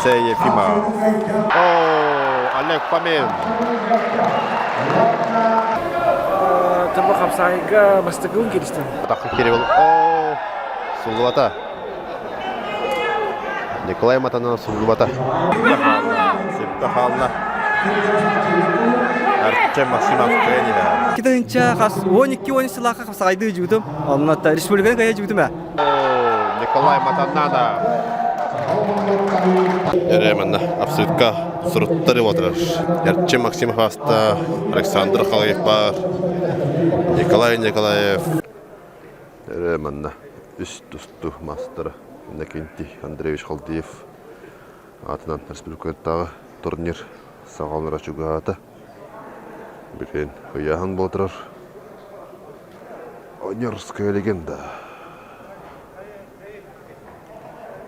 Алексей Ефимов. О, Олег Фомин. Тобо хапсаайга бастакыбын киристим. Атахы Кирилл. О, суллубата. Николай Матанов суллубата. Сипта хаалла. Артем Максимов кыайан Китайынча хас 12-13 сылаха хапсаҕайдыы дьуутум. Онно республиканы кайа дьуутум ээ. Николай Матаннана. Эре манна абсолютка суруттары отырар. Эрчим Максимов аста, Александр Халаев бар, Николай Николаев. Эре манна үс тусту мастера Иннокентий Андреевич Халдеев аатынан республикатааҕы турнир саҕаланара чугаһаата. Билигин ыйааһын буолтарар. Онерская легенда.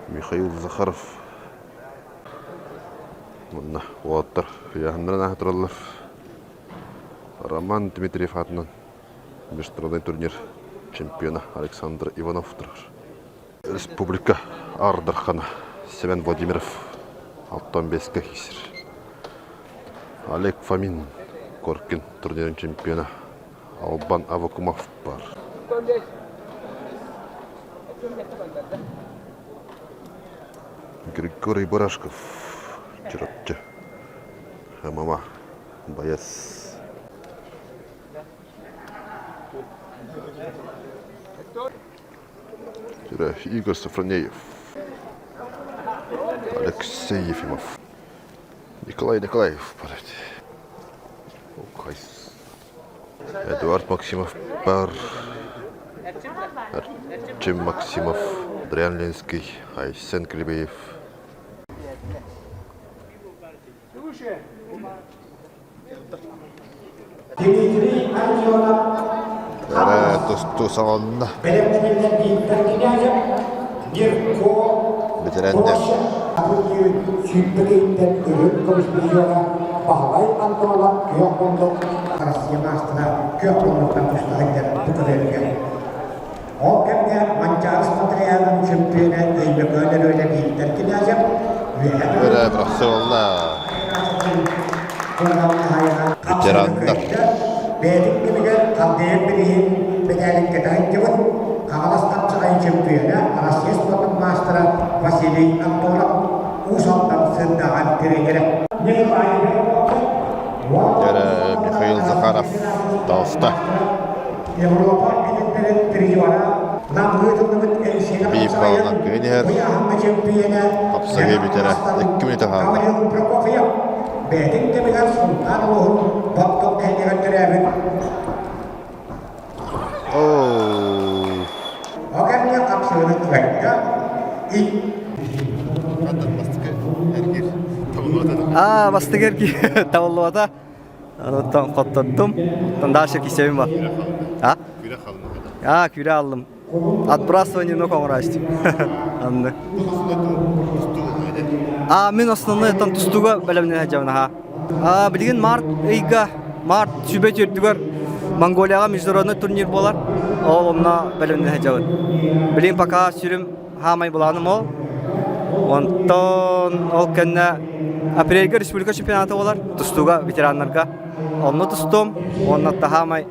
Михаил Захаров. Манна уолаттар ыйааһыннарын ааһа тураллар. Роман Дмитриев аатынан международный турнир чемпиона Александр Иванов турар. Республика Аар Дархана Семен Владимиров 65-ке киирсэр. Олег Фомин Коркин турнирын чемпиона Албан Авакумов бар. Григорий Барашков Чурапчы ММА боец. Игорь Сафронеев, Алексей Ефимов, Николай Николаев Эдуард Максимов бар, Артем Максимов, Адриан Ленский, Айсен Клебеев. Дмитрий Антонов Эрэ тустуу саҕаланна. бэлэмнэниллэр Виктор Князев, Мирко Бэтэрээннэр. Сүүрбэ киһиттэн үрүҥ көмүс призера Баһылай Антонова күөх мундук Россия маастара күөх мундуктан тустаһыгар бу Ол кэмҥэ Манчаары Спартакиадатын чөмпүйүөнэ Өймөкөөн Өлүөнэ Виктор Князев үөһэ Эрэ бырахсыалла. Ветераннар. Бэйэтин кэмигэр Халдеев билиһин мэтээлин кэтэһинтибит Хаҥалас хапсаҕайын чөмпүйүөнэ Россия спордун маастара Василий Антонов Уус Алдан сырдаҕан тренерэ. Эрэ Михаил Захаров таҕыста. Европа этиттэрин призера намыытыллыбыт Эльсина Биир балынан күөн иһэр. Хапсаҕай бүтэрэ 2 мүнүүтэ хаалла. Гаврил Прокофьев бэйэтин кэмигэр Сунтаар улууһун Боптук нэһилиэгэр төрөөбүт. Оо. Ол кэмҥэ хапсыгыны кыайда. Аа, бастакы эргиир табыллыбата. Оттон хоттордум. Оттон дальше кисебим бар. А? А, күрэ аллым. Отбрасывание ног оҥораачтым. Анны. А, мин основной оттон тустууга бэлэмнэнэ сылдьабын аха. А, билигин март ыйга, март сүбэ төрдүгэр Монголияҕа международный турнир буолар. Ол онно бэлэмнэнэ сылдьабын. Билигин пока сүрүм хаамай былааным ол. Онтон ол кэннэ апрельга республика чемпионата буолар тустууга ветераннарга. Онно тустуом уонна таһаамай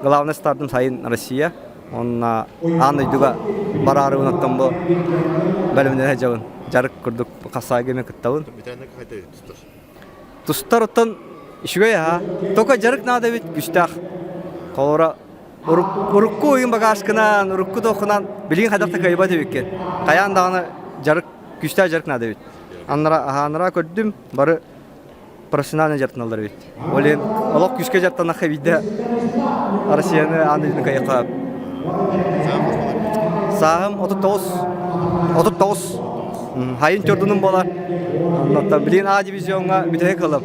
главный стартым сайын Россия. Онно аан дойдуга бараарыбын оттон бу бэлэмнэнэ сылдьабын. Дьарык курдук хасаайга эмэ кыттабын. Тустар оттон үчүгэй аһа. Только дьарык наада эбит күстээх. Холобура Урукку уйун багажкынан, урукку тохунан билигин хайдах да кыайбат эбиккин. Хайаан даҕаны дьарык, күүстээх дьарык наада эбит. Аннара аһаанара көрдүм, бары профессионально дьарыктаналлар эбит. Ол иһин олох күүскэ дьарыктанахха биирдэ Россияны аан дойдуну кыайыахха. Сааһым 39. 39. Хайын төрдунум буолар. Оннуттан билигин А дивизиоҥҥа бүтэһик ылым.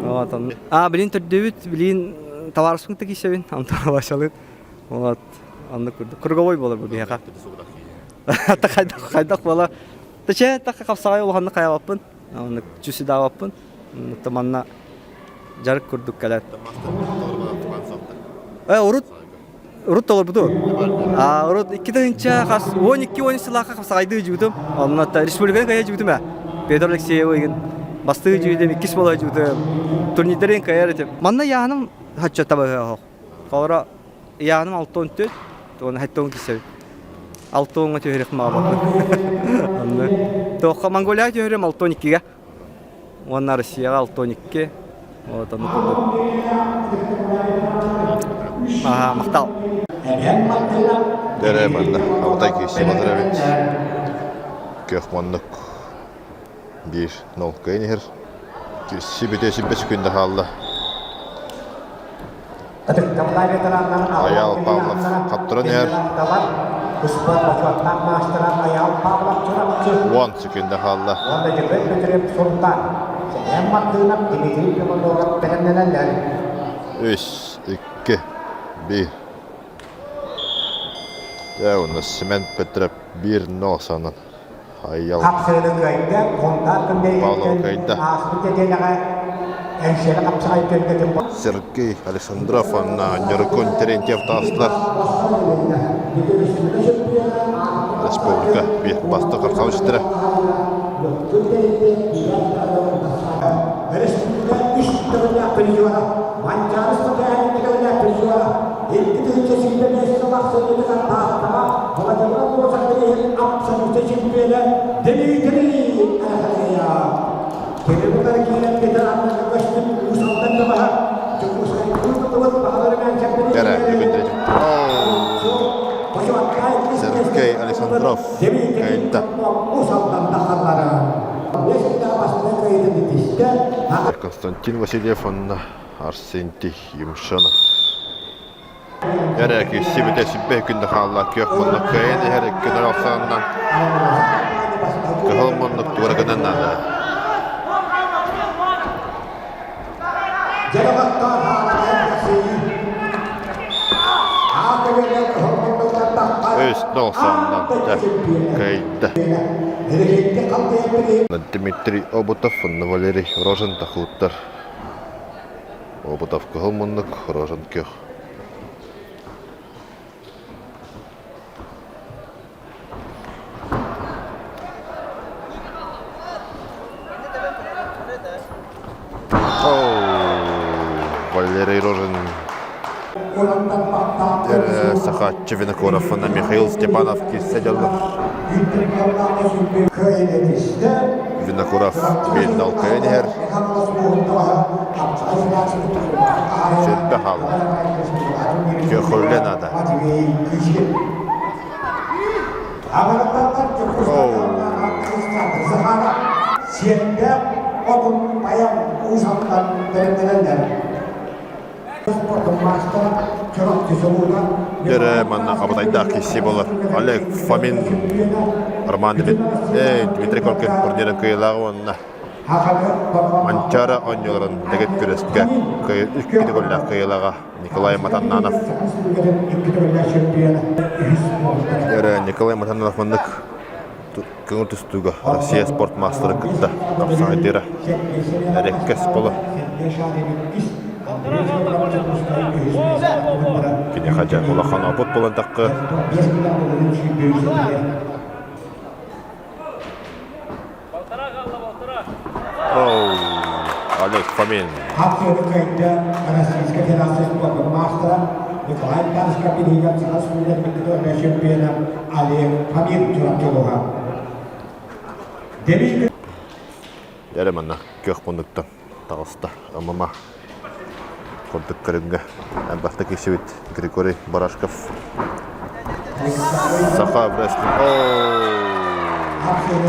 Вот он. А билин төрдүбүт, билин Табаарыспын кытта киирсэбин, Антон Васялыын. Вот, оннук курдук. Круговой буолар бу биһиэхэ. Хайдах хайдах буола. Таче тахха хапсаҕай улаханнык хайабаппын. Оннук чүсүдаабаппын. Манна дьарык курдук кэлэр. Э, урут урут толорбуту. А урут 2 тыһыынча хас 12-13 сылаахха хапсаҕайдыы дьуутум. Онно республиканы кайа дьуутум ээ. Петр Алексеевы игин бастыы дьүүдэм, иккис буола дьүүдэм. Турнирдарын кыайар этим. Манна яаным хачча табыһыах. Холоро яаным 64, уонна 70 кисэбит. 60-га түһэрих маабаппын. Онно. Тоққа Монголия түһэрим 62-ге. Уонна Россияҕа 62. Вот ону курдук. Аха, махтал. Дэрэ манна Алтай киирсии батар эбит. Көх маннык биир нол кыайан иһэр. Кирси бүтэ сирбэ секунда хаалла. Айаал Павлов хаптаран иһэр. Уон секунда хаалла. Үс, икки, биир. Дьэ, уонна Семен Петров биир нол санан. Айал Павлова кыайда. Сергей Александров уонна Ньургун Терентьев таҕыстылар. Республика биир бастакы хархаучтара. Абсолютно чемпиона Дмитрий Арахалия. Кини киирэн кетер анныга көстүм Уус-Алдан табаһа Кэрэ бүгүн Сергей Александров кыайда. Константин Васильев уонна Арсентий Юмшанов. Эрэ киирсибитэ сүүрбэ күндэ хаалла күөх муннук кыайан иһэр икки нөл ахсаанынан кыһыл муннук туора гынан наада. Үс тоқсаннан кыайда. Дмитрий Обутов уонна Валерий Рожин тахылыттар. Обутов кыһыл муннук, Рожин күөх. Валерий Рожин Сахаччы Винокуров уонна Михаил Степанов киирсэ дьоллор. Винокуров биир алкайын иһэр. Сирбэ хаалла. Көхүллэ наада. Дьэрэ манна хабытайдаах киирсии буолар. Олег Фомин Роман Дмитрий Коркин турнирын кыайыылааҕа уонна Манчаары оонньууларын дэгэт күрэскэ икки төгүллээх кыайыылааҕа Николай Матаннанов. Дьэрэ Николай Матаннанов маннык көҥүл тустууга Россия спорт маастарын кытта хапсаҕайдыыра эрэккэс буолар. Киниэхэ дьэ улахан опыт буолан тахха Олег Фомин. Российская Федерация спорта маастара Николай Тарсков биһиги Саха чемпиона Олег Фомин Чурапчылуга. Дьэрэ манна күөх муннуктан таҕыста ММА курдук көрүҥҥэ элбэхтик киирсибит Григорий Барашков Саха wrestling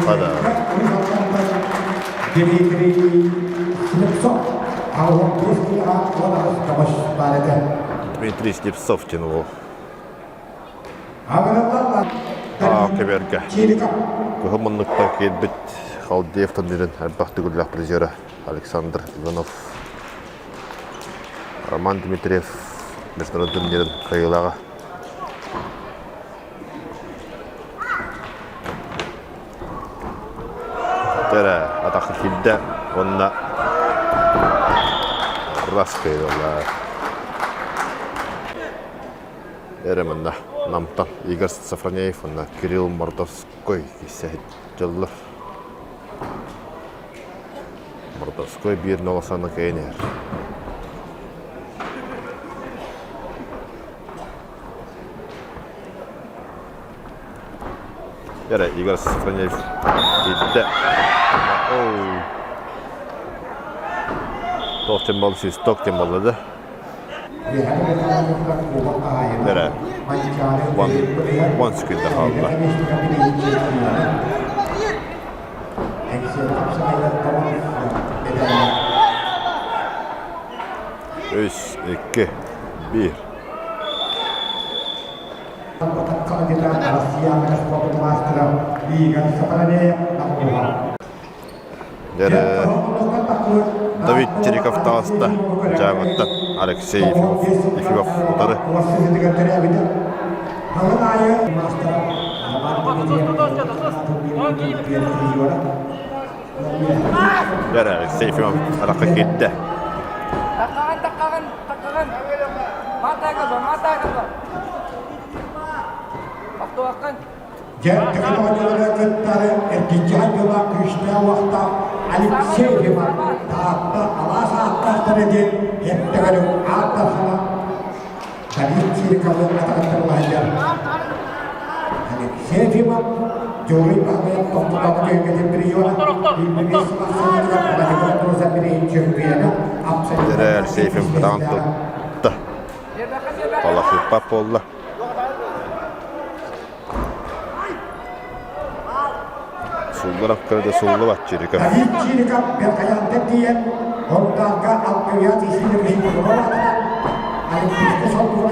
Хада Дмитрий Слепцов тянул. Кэбэргэ Кыһыл муннукта киирбит Халдеев турнирын элбэх төгүллээх призера Александр Иванов Роман Дмитриев международный турнирын кыайыылааҕа. Тэрэ атахы киирдэ уонна раз кыайдылар. Эрэ манна Намтан Игорь Сафронеев уонна Кирилл Мордовской киирсэ дьыллар. Котовской 1-0 саны кыайан иһэр. Эрэ Игорь Сафроневич киирдэ. Оу. Туох тем болду свисток тем болду да. Эрэ 10 секунда хаалла. Үс, икки, биир. Дьэ, Давид Тереков таҕыста Дьааҥыттан Алексей Ефимов, Ефимов утары. Дьэ, Алексей Ефимов арахха киирдэ. Таккаҕын, таккаҕын, таккаҕын. Маатаагалба, маатаагалба. Охтуоххун. Дьэ, технологиялары кыттары эргиччи дьола күүстээх уохтаах Алексей Иван Таатта алаас ааттаахтара диэн эрдэҕэри ааттархана Давид Чириковы атаҕаттан баһыйар. Алексей Ефимов Дьулуй Баһылайын тохтотоҕу түһүлгэтин приора Илбибис Махсымовыгар Владимир Роза чемпиона Дьэ, Алексей Ефимов кытаан тутта. Балахыппат буолла. Суллар да суллубат Чириков. Давид Чириков Верхоянтан тиийэн, Хонтаарга Алквиад Исидорович Петров Олимпийскай солбугун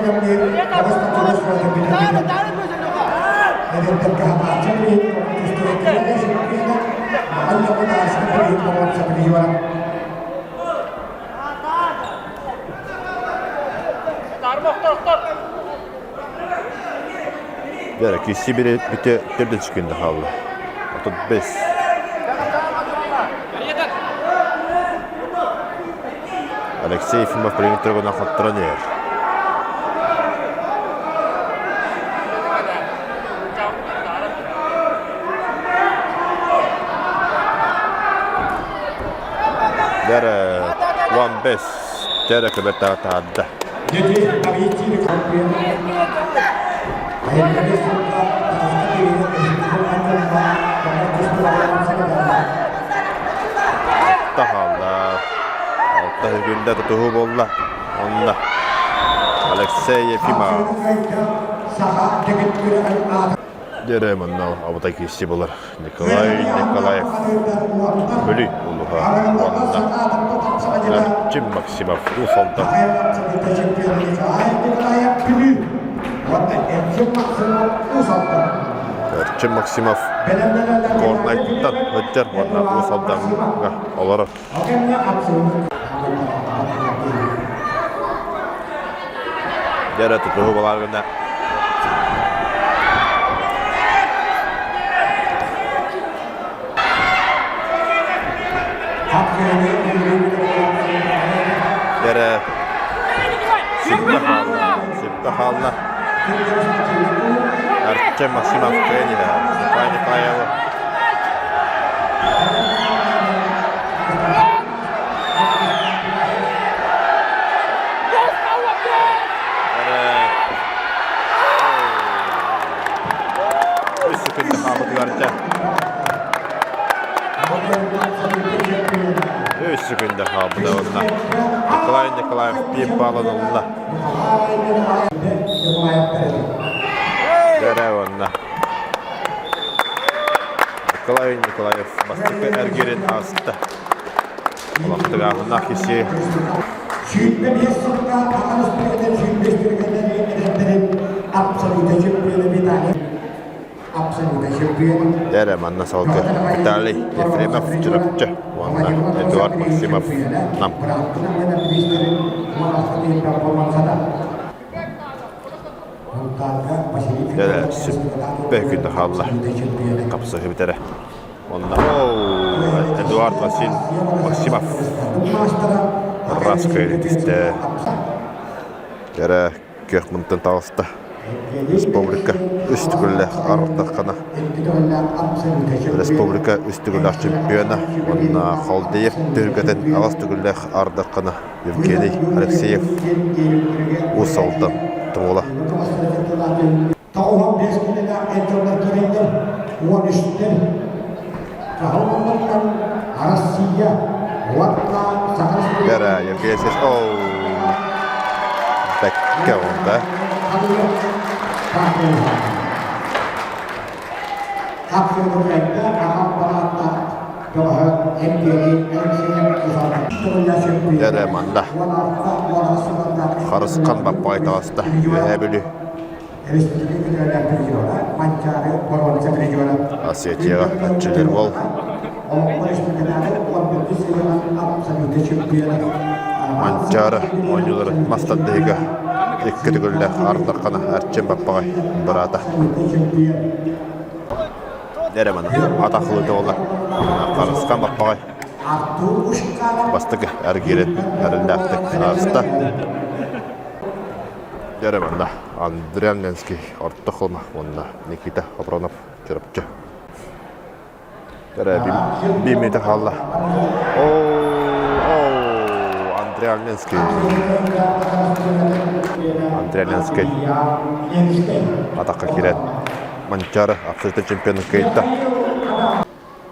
Бэрэ киси бири бүтэ төрдүс күндэ хаалла. 35. Алексей Ефимов периметргынан хоттуран иһэр. Дәрі 15 дәрі көбіртағы таһаарда. Таһаалла. Алта күндэ тутуһуу буолла. Онно Алексей Ефимов. Дьэрэ манна абытай киирсии буолар. Николай Николаев Бүлүү улууһа уонна Эрчим Максимов Уус Алдан. Эрчим Максимов Горнайтан сылдьар уонна Уус Алдаҥҥа олорор. Дьэ эрэ тутуһуу балаар гына Дьэ эрэ сиппэ хаалла, сиппэ хаалла. Артем Максимов тренера Николай Николаева. Үс секунда хаалбытыгар дьэ. Үс секунда хаалбыта уонна Николай Николаев биир баалын ылла. Дьэ уонна Николай Николаев бастакы эргиирин ааста. Олохтугааһыннаах киси. 25 сылга Саха Республикатын 25 түргэннэрин абсолютно чемпиона Виталий абсолютно чемпион. Дьэ манна салгы Виталий Ефремов Чурапчы уонна Эдуард Максимов Нам. Дьэ сүппэ күндэ хаалла. Хапсыһы бүтэрэ. Онно Эдуард Василь Максимов Раска түстэ. Дьэрэ күөх мунтан таҕыста. Республика үс төгүллээх ардаххана Республика үс төгүллээх чемпиона уонна Халдеев түһүлгэтин аҕыс төгүллээх ардаххана Евгений Алексеев Уус Алдан Тумула. Тоҕуһун биэс күнүнээх эр киирэллэр, уон үстэр. Хаһан оннуттан Россия уонна Саха Бэрэ, Евгений Алексеевич, оу, бэккэ уонда. Дьэ, манна Харысхан Баппаҕай таҕыста Үөһээ Бүлүү. Осетияҕа Аччыгырвол Манчаары оонньууларын мас тардыһыыга икки төгүллээх ардаххана Арчын Баппаҕай быраата. Эрэ маны атахлыыта буолла. Харысхан Баппаҕай бастакы эргиирин эрэллээхтик ааста. Дьэ манна Андриан Ленский Орто Халыма уонна Никита Хапронов Чурапчы. Дьэ биир мүнүүтэ хаалла. Оо, Андриан Ленский. Андриан Ленский атахха киирэн Манчаары абсолютнай чемпионун кыайда.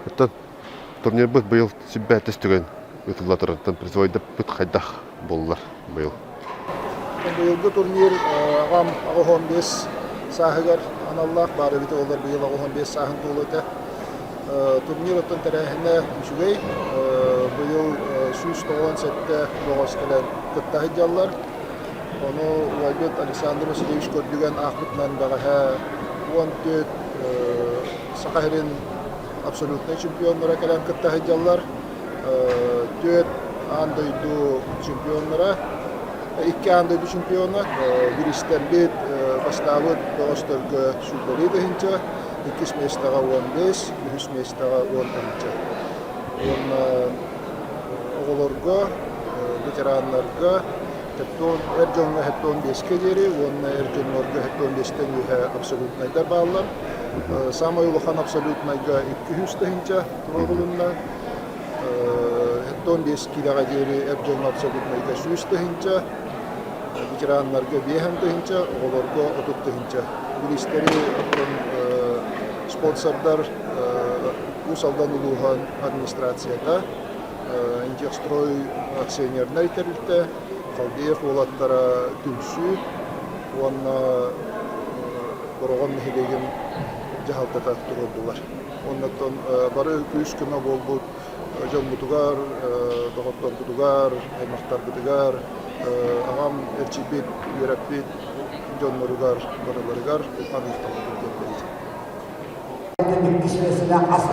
Оттон турнирбыт быйыл сиббээтис түгэн ыытылла турар. Призовойдаппыт хайдах буоллар быйыл? Быйылгы турнир аҕам 85 сааһыгар аналлаах баар эбитэ буоллар быйыл 85 сааһын туолуо этэ. Турнир оттон тэрээһинэ үчүгэй. Быйыл 197 бөҕөс кэлэн кытта сылдьаллар. Ону убайбыт Александр Васильевич Көрдүгэн аахпытынан бэҕэһээ 14 Саха сирин абсолютнай чемпионнара кэлэн кытта сылдьаллар. Түөрт аан дойду чемпионнара, икки аан дойду чемпиона, бириистэрбит бастаабыт бөҕөстөргө сүүрбэлии тыһыынча, иккис миэстэҕэ 15, үһүс миэстэҕэ 10 тыһыынча. Уонна оҕолорго, ветераннарга эр дьоҥҥо 75-кэ диэри уонна эр дьоннорго 75-тэн үөһэ абсолютнайдар бааллар. Саамай улахан абсолютнайга 200 тыһыынча туруорулунна. 75 киилэҕэ диэри эр дьоҥҥо абсолютнайга 100 тыһыынча, ветераннарга 5 тыһыынча, оҕолорго 30 тыһыынча. Бириистэри оттон спонсордар Уус Алдан улууһун администрацията, Интехстрой акционернай тэрилтэ, Халдеев уолаттара түмсүү уонна Бороҕон нэһилиэгин дьаһалтата туруордулар. Оннуттан бары күүс-көмө буолбут дьоммутугар, доҕотторбутугар, аймахтарбытыгар, аҕам эрчийбит, үөрэппит дьонноругар барыларыгар улахан махталбытын тиэрдэбит.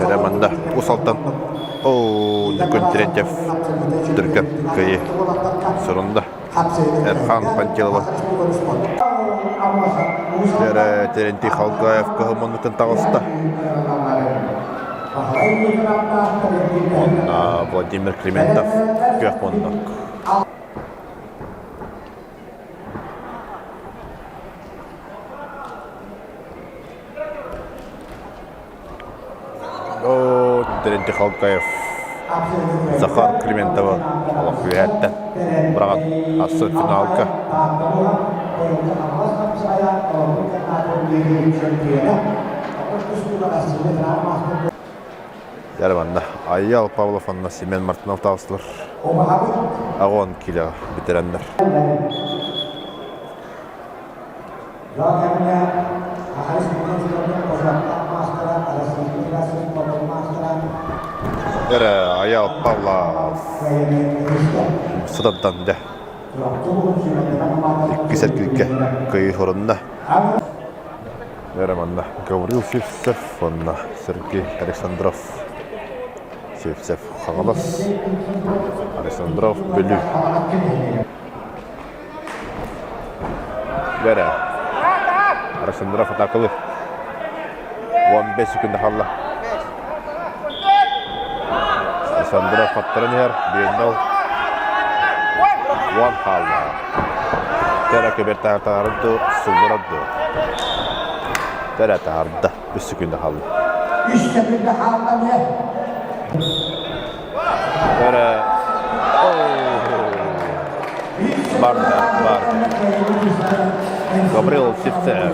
Эрэ манна Уус Алдан оо Ньукун Терентьев түргэн кыайыы сурунда. Эрхан Пантелова Эрэ Терентий Халгаев кыһыл муннуктан таҕыста. Уонна Владимир Климентов күөх муннук. Оо, Терентий Халкаев Захар Климентова олох үөһэттэн быраҕан асы финалга. Дьэ манна Айял Павлов уонна Семен Мартынов таҕыстылар. Аҕон киилэҕэ бүтэрэннэр. Эрэ Айал Павлов сытантан дьэ иккис эргииргэ кыайыы хорунна. Эрэ манна Гаврил Сивцев уонна Сергей Александров Сивцев Хаҥалас Александров Бүлүү Бэрэ. Александров атаакалыыр. 15 секунда хаалла. Александров аттаран иһэр. 1-0. Уон хаалла. Кэрэ көбөр таһаарар дуу, сулларар дуу. Кэрэ таһаарда. Үс секунда хаалла. Үс секунда хаалла эмиэ. Кэрэ Барда, барда. Гаврил Сивцев.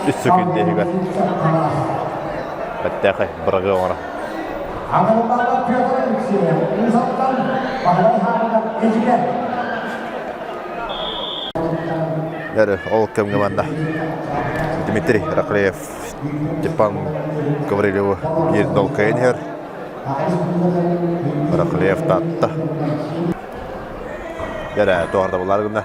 Үс секунда иһигэр. Бэртээхэй быраҕыы оҥоро. Аҕалбаабат Петр Алексеев, Уус-Алдан, Баһылай Хаанов, Эдьигэ. Эрэ ол кэмҥэ манна Дмитрий Рахлеев Степан Гаврильевы биир долкайын иһэр. Рахлеев Таатта. Эрэ туохарда булар гына.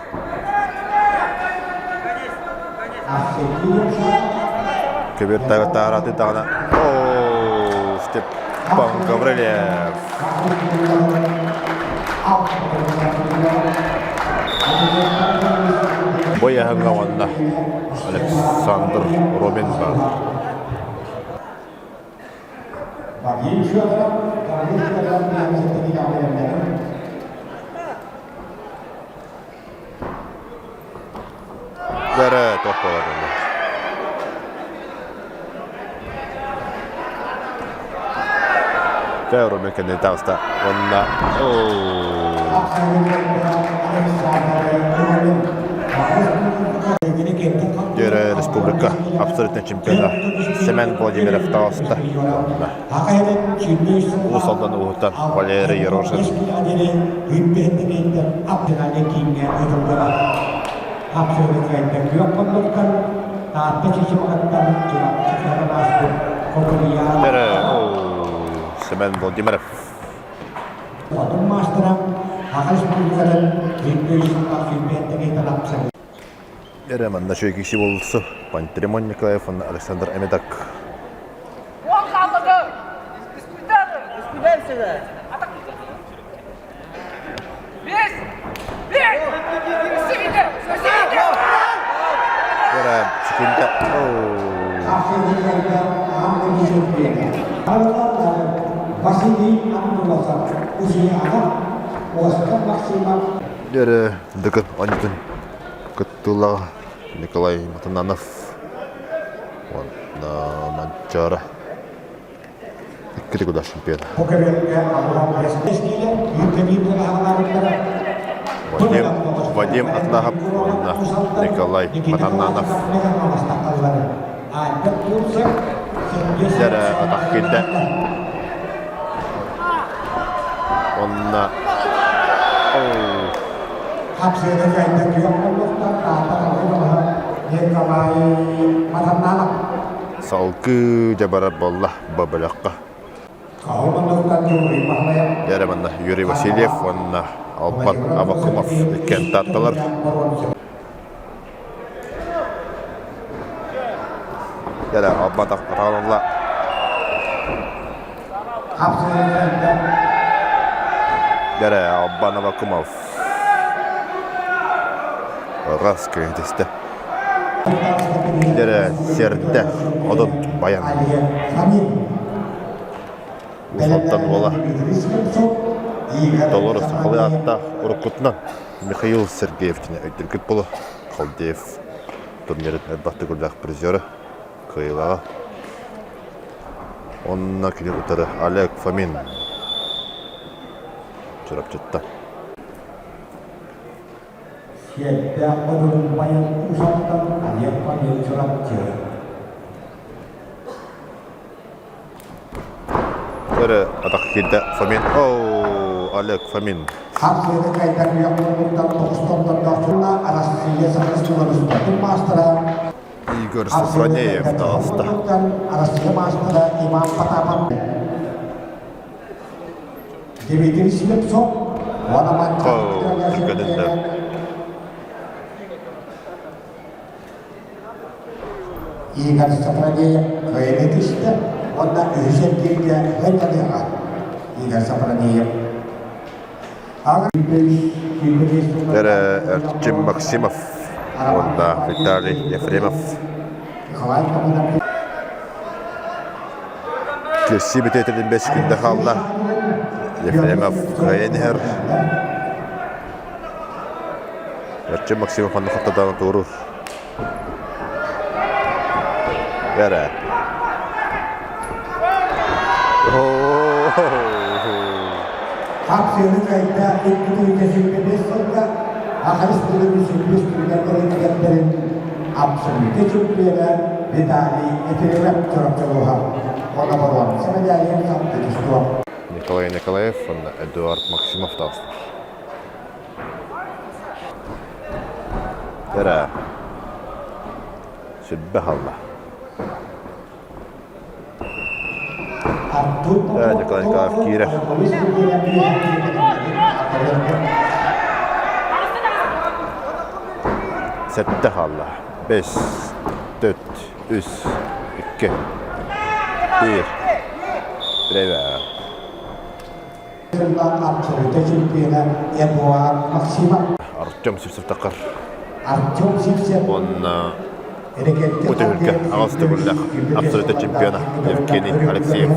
Көбүөр таһаараты даҕаны. Оо, Степан Гаврильев. Бу ыйааһыҥҥа уонна Александр Ромин баар. Бэрэ туох буолар буолла. Дьэ, Ромин кэннин таҕыста. Уонна Дьэрэ республика абсолютнай чемпиона Семен Владимиров таҕыста. Уонна Уус Алдан улууһуттан Валерий Ерошин. Дьэрэ Семен Владимиров. Эрэ манна үчүгэй киһи буолсу Пантелеймон Николаев уонна Александр Эмедак. Эрэ секунда. Василий Абдулласов, Узиянов, Оскар Максимов. Эрэ дыкын онньутун кыттыылаах Николай Матананов уонна Манчаара икки төгүллээх чемпион. Вадим, Вадим Атнаһов уонна Николай Матананов. Дьэрэ атах киирдэ. Уонна Хапсыана кайда күөх боллохтон таата халай Николай Матаннанов. Салгыы дьэ барар буолла бөлөххө. Дьэрэ манна Юрий Васильев уонна Албан Авакумов иккиэн таатталар. Дьэрэ Албан атаҕалла. Дьэрэ Албан Авакумов Раз кэҥэтистэ. Дьэрэ сэрдэ одун баян. Уус-Алтан уола толору сахалыы ааттаах уруккутунан Михаил Сергеев диэн өйдөргүт буолуо. Халдеев турнирын элбэх төгүллээх призера, кыайыылааҕа. Онно кини утары Олег Фомин Чурапчыттан. Сиэрдээх одун байан Уус-Алтан Олег Фомин Чурапчы. Өрө атах киирдэ Фомин. Оу, Олег Фомин. Хапсыаны кайдар үйэҕин тоҕустан Арассыыйа сахалыспатын маастара Игорь Софронеев таҕыста. Арассыыйа маастара Иван Потапов Дмитрий Слепцов уонна Түргэниннэ. Игорь Софронеев кыайыыны түстэ уонна үһүс эргииргэ ыҥырыаҕа. Игорь Софронеев Эрэ Эрчим Максимов уонна Виталий Ефремов. Кирсии бүтэтин бэс күндэ хаалла. Ефремов кыайан иһэр. Эрчим Максимов ханна хаттадаан туоруур. Эрэ. Хапсыаны кайда 225 сылга Аха Республикатын түгэннэрин абсолютнай чемпиона Виталий Ефремов чорочолуһа. Онно боруонса медалин хаппытыстуо. Николай Николаев уонна Эдуард Максимов таҕыстылар. Эрэ. Сүрбэ халла. Николай Николаев киирэр. Сэттэ хаалла. Бэс, төрт, үс, икки, биир. Привет. Артем Сивцев-Такар. Артем Сивцев. Уонна бу түһүлгэ аҕыс төгүллээх абсолютнай чемпиона Евгений Алексеев.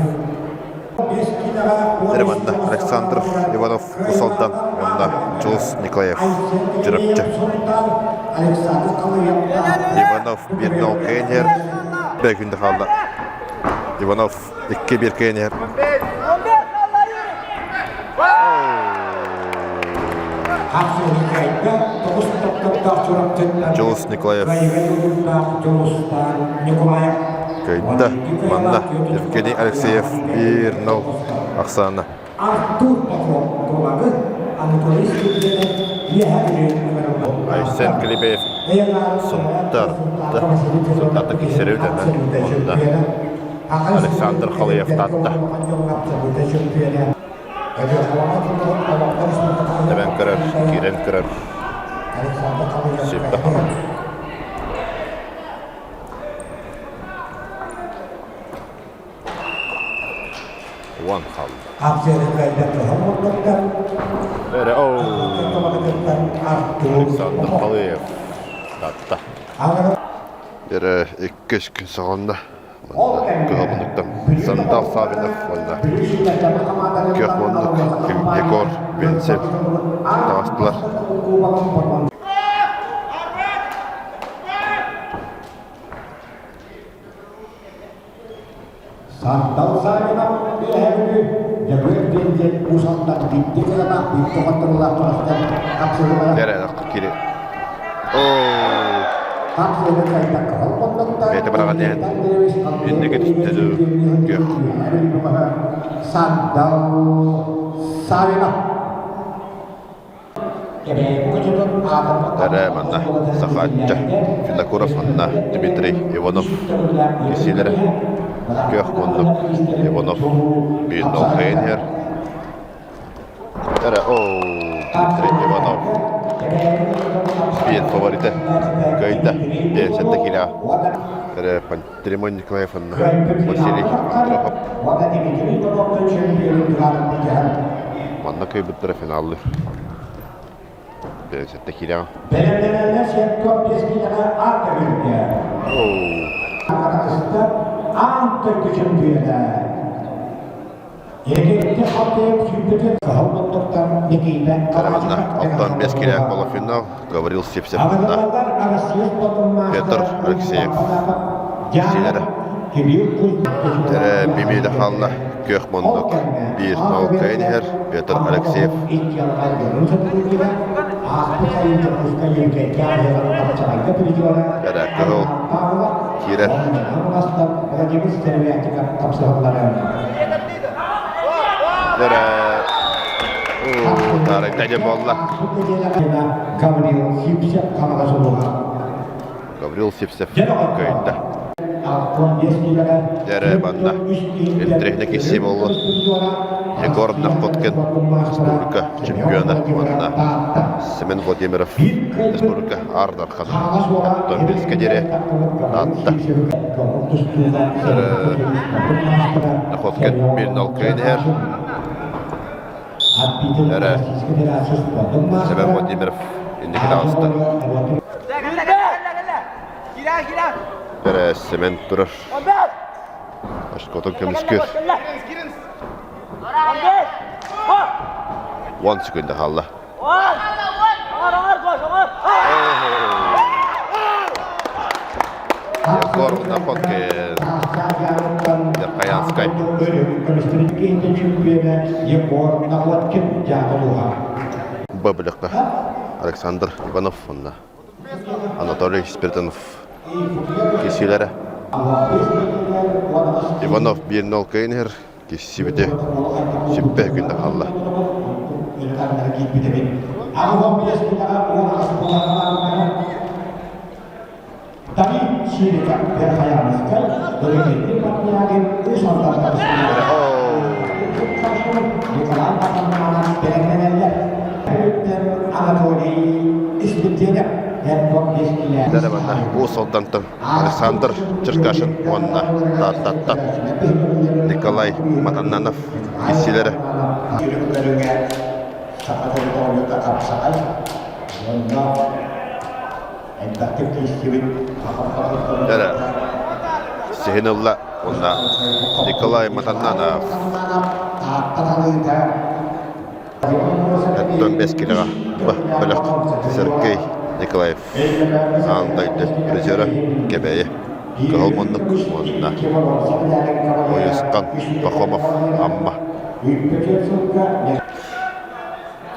Романда Александр Иванов Усалдан уонна Дьулус Николаев Чурапчы. Иванов биир кэнер бэйгүндэ хаалла. Иванов 2-1 кэнер. Дьулус Николаев кыайда. Манна Евгений Алексеев 1-0 ахсаана. Айсен Клебеев Сунтар Сунтарда кисери Онда Александр Халыев Татта. Тэбэн көрөр, киирэн көрөр. Сирдэ Уон хаалла. Эрэ оу. Александр Халыев Татта. Эрэ иккис күн саҕаланна. Кыһыл муннуктан Сандал Савинов уонна Күөх муннук Егор Венцев таҕыстылар. Сандал Савинов үөһэ Дьөгүөр диэн диэн Уус Алдан биирдэ кылана биирдэ хотторуулаах турахтар хапсыһыылара Кири. Оо. Бэйэтэ быраҕан иһэн инники түстэ дуу күөх. Сандал Савинов Эрэ манна Сахаачча Винокуров манна Дмитрий Иванов кисиилэрэ күөх муннук Иванов биир нолхайын иһэр Эрэ, оо, Дмитрий Иванов биир фаворита кыайда 57 килоҕа. Эрэ, Пантелеймон Николаев уонна Василий Андропов манна кыайбыттара финаллыыр. 57 килоҕа. Оу. Манна 65 килээх полуфинал Гаврил Сивцев манна Петр Алексеев силэрэ. Тэрэ бимиэдэ хаалла күөх муннук биир нолкайын иһэр Петр Алексеев. Эрэ кыһыл киирэр. Эрэ таарыйда буолла. Гаврил Сивцев кыайда. Дьэрэ манна интриһинэ кисси буолла. Егор Находкин республика чемпиона уонна Семен Владимиров республика Аар Дархана. Оттон Минскэ диэри Таатта. Находкин 1-0 кыайан иһэр. Эрэ Семен Владимиров инники таҕыста. Эрэ Семен турар. Очкотун көмүскүөр. 10 секунда хаалла. Егор Находкин. Верхоянскай. Егор Находкин дьаабылуха. Б бөлөххө Александр Иванов уонна Анатолий Спиридонов киирсиилэрэ. Иванов 1-0 кыайан иһэр киирсибити сиппэ күндэ хаалла. Уус Алдантан Александр Черкашин уонна Тааттаттан Николай Матаннанов киирсиилэрэ. Эрэ сиһин ылла уонна Николай Матаннанов Оттон бэс килэҕэ бөлөх Сергей Николаев аан дойду призера Кэбээйи Кыһыл муннук уонна Уйусхан Пахомов Амма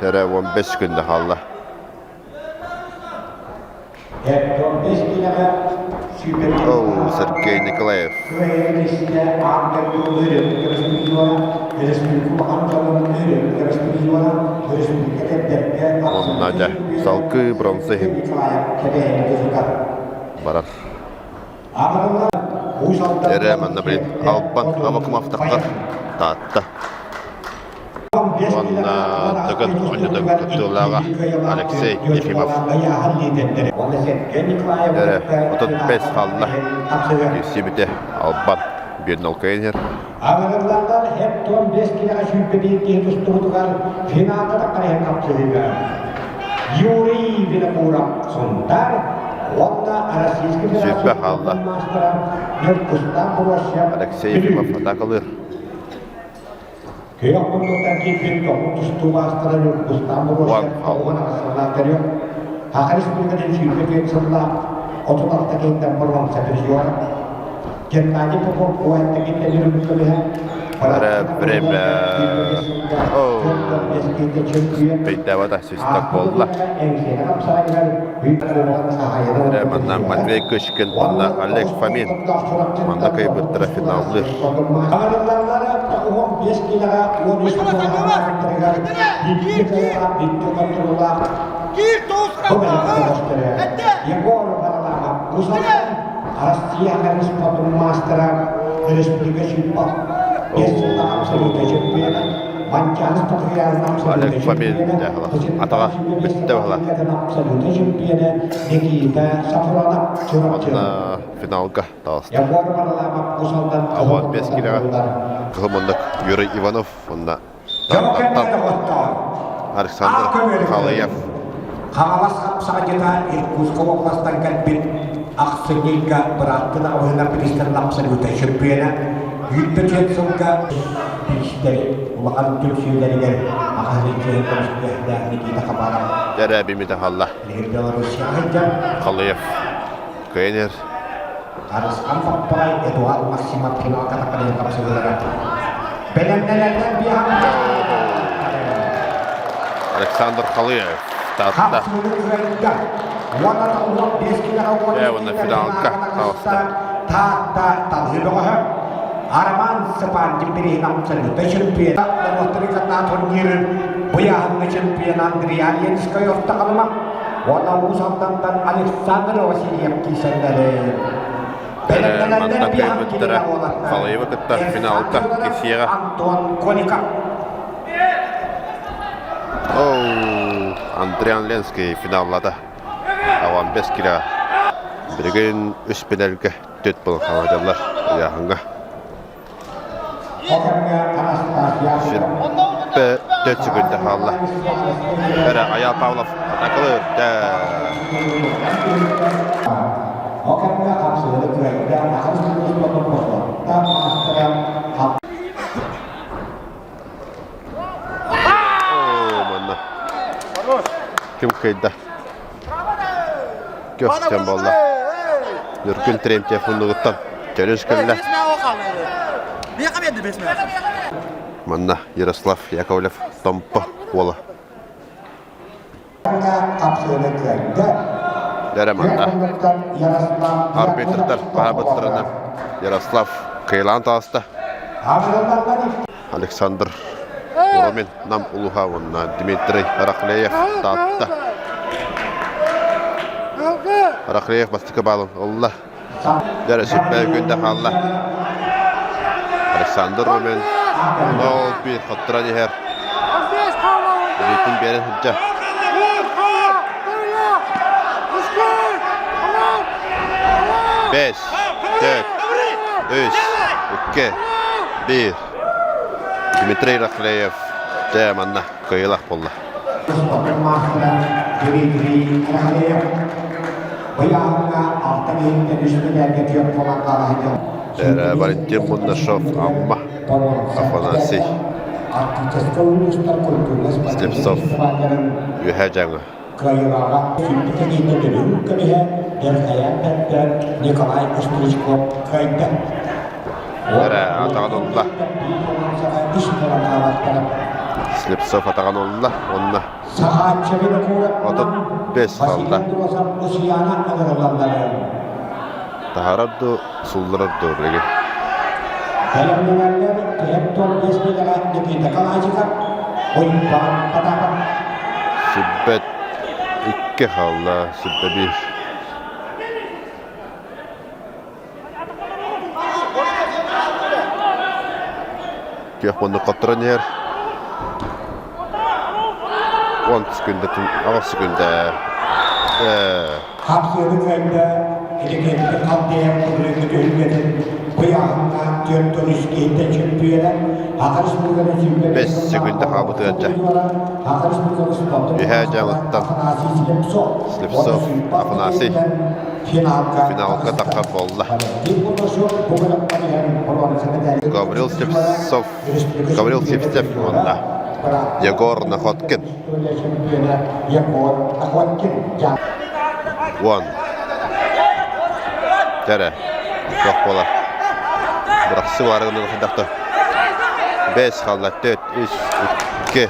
Тэрэ 15 күндэ хаалла. Оу, Сергей Николаев. Онно дьэ, салгыы бронза иһин барар. Эрэ манна блин, Албан Авакумов тахтар Таатта. Уонна Дыгын оонньуутун кыттыылааҕа Алексей Ефимов. Эрэ 35 хаалла. Киирсибитэ Албан 1-0 кыайан иһэр. Аҕырыллардан хептон 5 килэҕэ 21 киһи тустубутугар финалга таххан иһэн хапсыһыыга Юрий Винокуров Сунтар уонна Российскай Сүүрбэ хаалла. Федерация маастара Ньургустан Бросев Алексей Ефимов атаакалыыр. Күөх муннуктан киирбит тоҕус тустуу маастара Ньургустан Уон Бросев хаалла. тоҕуһун аҕыс көрүөх Саха Республикатын 24 сыллаах 36 киһиттэн боруонса призера Геннадий Попов уһаттыгын үрүҥ көмүһэ Эрэ время. Оо. Өйдөөбөтө свисток буолла. Эрэ манна Матвей Кычкин уонна Олег Фомин манна кыайбыттара финаллыыр. Россия спортун маастара республика сүүрбэ биэс сыллаах абсолютнай чемпиона Манчаары Спартакиадатын абсолютнай Олег Фомин чемпиона атаҕа бүттэ баһыла. абсолютнай чемпиона Никита Сафронов Чурапчы Уонна финалга таҕыста. Егор Варламов Усалдан Аван бэс килэҕэ кыһыл муннук Юрий Иванов уонна Тааттаттан Александр Халыев. Хаҥалас хапсаҕайдьыта Иркутскай уобаластан кэлбит ахсынньыга бырааттын аҕыһынан бириистэрин абсолютнай чөмпүйүөнэ 104 сылга бириистэри улахан түмсүүлэригэр аҕаһын чиэһин көмүскүөхтээх Никита Хабаров Дәрәбимитэ халла. Белоруссияҕа сылдьар Халыев кыайан Харысхан Баппаҕай Эдуард Максимов финалга тахханын хапсыһыылара бэлэмнэнэллэр биэһэ Александр Халыев Таатта. Ээ, уонна финалга таҕыста. Таатта талыы бөҕөһө Роман Сапантин бириһин абсолютнай чемпион норуоттары катаа турнирын быйааһыҥҥа чемпион Андриан Ленскай орто халыма уонна Уус Алдантан Александр Васильев киирсэллэрин Манна кыайбыттара Халыевы кытта финалга киирсиэҕэ. Антон Коников. Оу, Андриан Ленский финаллата. Аван бес кило. Билигин үс пенальга төрт буолан хаалдылар ыйааһыҥҥа. Сирбэ төрт секунда хаалла. Эрэ Аял Павлов атакалыыр. Оо, манна. Ким кыайда? Көх буолла. Нөркүн Терентьев муннугуттан төрүс кэллэ. Манна Ярослав Яковлев Томпо уола. Дэрэ манна арбитрдар баһабыттарынан Ярослав кыйлаан таҕыста. Александр Уромин Нам улуһа уонна Дмитрий Рахлеев Таатта. Рахлеев бастакы баалын ылла. Дьэ, сүппэ күндэ хаалла. Александр Румин 0-1 хотторон иһэр. Илиитин биэрэн сылдьар. Бэс, төрт, үс, икки, биир. Дмитрий Рахлеев дьэ манна кыайыылаах буолла. Дмитрий Рахлеев Валентин Мундашов Амма Афанасий Слепцов Үөһээ Дьааҥы Кыайыылааҕа сүүрбүт кэриҥэ төлүүр көмүһэ Бэрхэйээн бэртэ Николай Остричков кыайда. Эрэ атаҕын ылла. Слепцов атаҕын ылла уонна 35 хаалла. Таһаарар дуу, сулларар дуу билигин. Сүппэт икки хаалла, сүппэ биир. Күөх муннук хотторон иһэр. 10 секунда, 8 секунда. Хапсыаны кыайда Иликэйбити халтайар турнирга түһүлгэтин быйааһыннаах 4 үс киһиттэн чөмпүйүөнэ Саха Республикатын сүүрбэ 5 секунда хаалбытыгар дьэ. Саха Республикатын спордун Үһээ дьаҥыттан Афанасий Слепцов Слепцов Афанасий финалга таххар буолла. Гаврил Слепцов Гаврил Сивцев уонна Егор Находкин. Уон. Дьэрэ, туох буолар. Бырахсы баарыгын хайдахта. Бэс хаалла, төрт, үс, икки,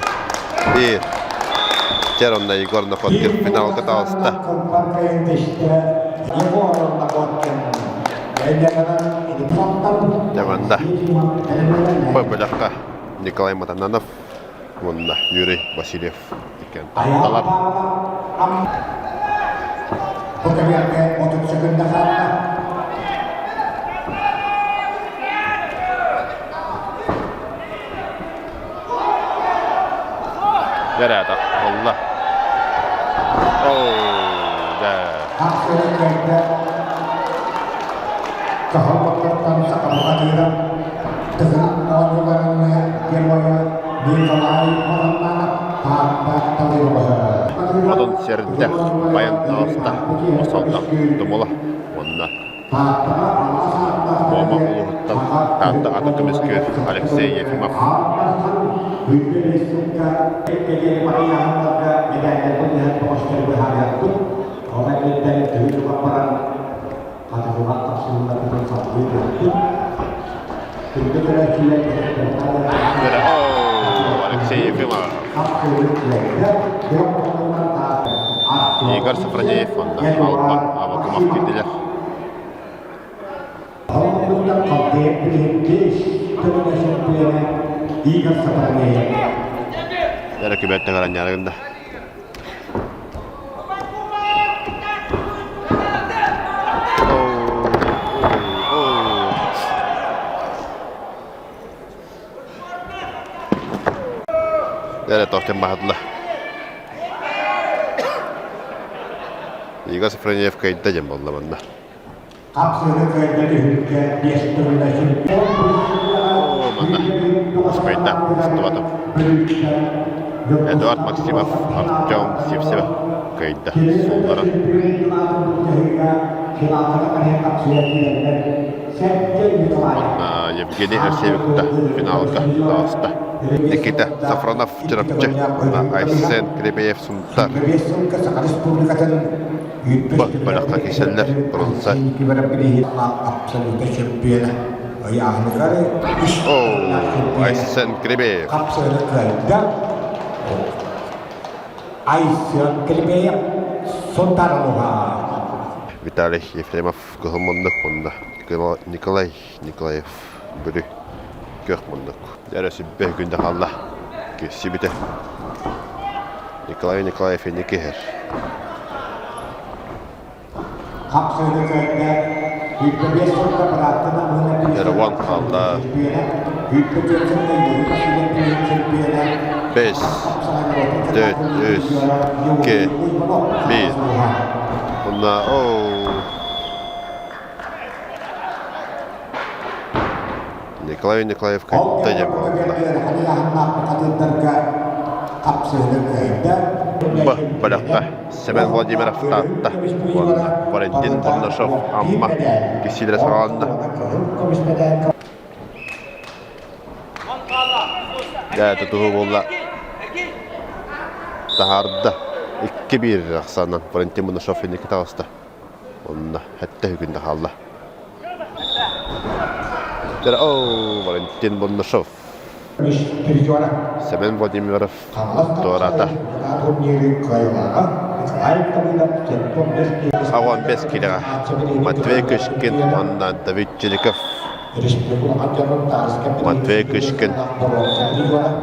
биир. Дьэр онно Егор Находкин финалга таҕыста. Дьэ манна бөлөххө Николай Матананов уонна Юрий Васильев иккиэн тахталар. Дэрээдэх олла. Оо, дэ. Одун сэрдэ байан таҕыста осолдох тумула уонна Муома улууһуттан Таатта ата көмүскүөр Алексей Ефимов. Алексей Ефимов. Игорь Софронеев уонна Алба Авакумов киирдилэр. Эрэ күбэттэн аранньаарыгында. Эрэ тохтен баһадыла. Игорь Сафронеев кыайда диэн буолла манна. Хапсыыны кыайда түһүлгэ биэс төгүлэ Манна успайда устубатым. Эдуард Максимов, Артем Сивцев кыайда суулларан. Манна Евгений Арсеевикта финалга таҕыста. Никита Сафронов Чурапчы уонна Айсен Клебеев Сунтар. Бу бөлөххө киирсэллэр бронза. О, Айсен Клебеев. Айсен Клебеев Сунтар Виталий Ефремов кыһыл муннук уонна Николай Николаев Бүлүү күөх муннук. Дьэ сүбэ күндэ хаалла. Киирсибитэ. Николай Николаев инники иһэр. Ереван хаалла. Бес, төрт, үс, икки, биир. Уонна оо Николай Николаев кытта дьэ буолла. Б бөлөххө Семен Владимиров Таатта уонна Валентин Бурнашов Амма киссиилэрэ саҕаланна. Дьэ тутуһуу буолла. Таһаарда. 2-1 ахсаанынан Валентин Бурнашов инники таҕыста. Онно сэттэ күндэ хаалла. Оо, Валентин Боннашов. Семен Владимиров туораата. Аҕан бэс киилэҕэ Матвей Кышкин уонна Давид Чириков. Матвей Кышкин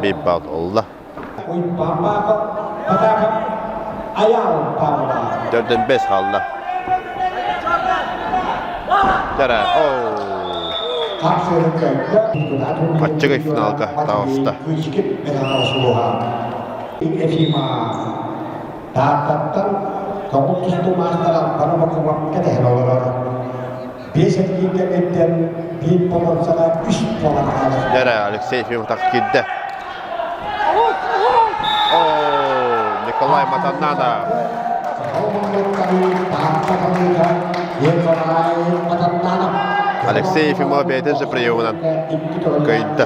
биир балл ылла. Төрдөн бэс хаалла. Тара, оо. Аччыгый финалга таҕыста. Тааттаттан тоҕус тустуу маастара Барабакова кэтэһэн олорор. Биэс эргиир кэнниттэн биир боруонсаҕа үс буолан хаалар. Дьэ Алексей Ефимов киирдэ. О, Николай Матаннанов. Алексей Ефимов бэйэтин же приемунан кыайда.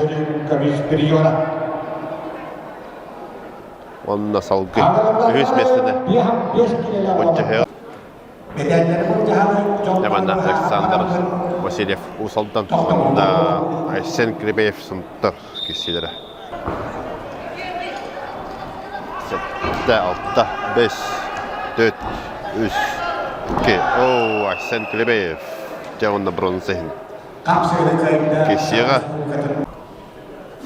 Онно салгыы үһүс миэстэни Боччаһыа Манна Александр Васильев Уус Алдан уонна Айсен Кирбеев Сунтар киирсиилэрэ. Сэттэ, алта, бэс, төрт, үс, икки. Оо, Айсен Кирбеев. Дьэ уонна бронза иһин. Киирсиэҕэ.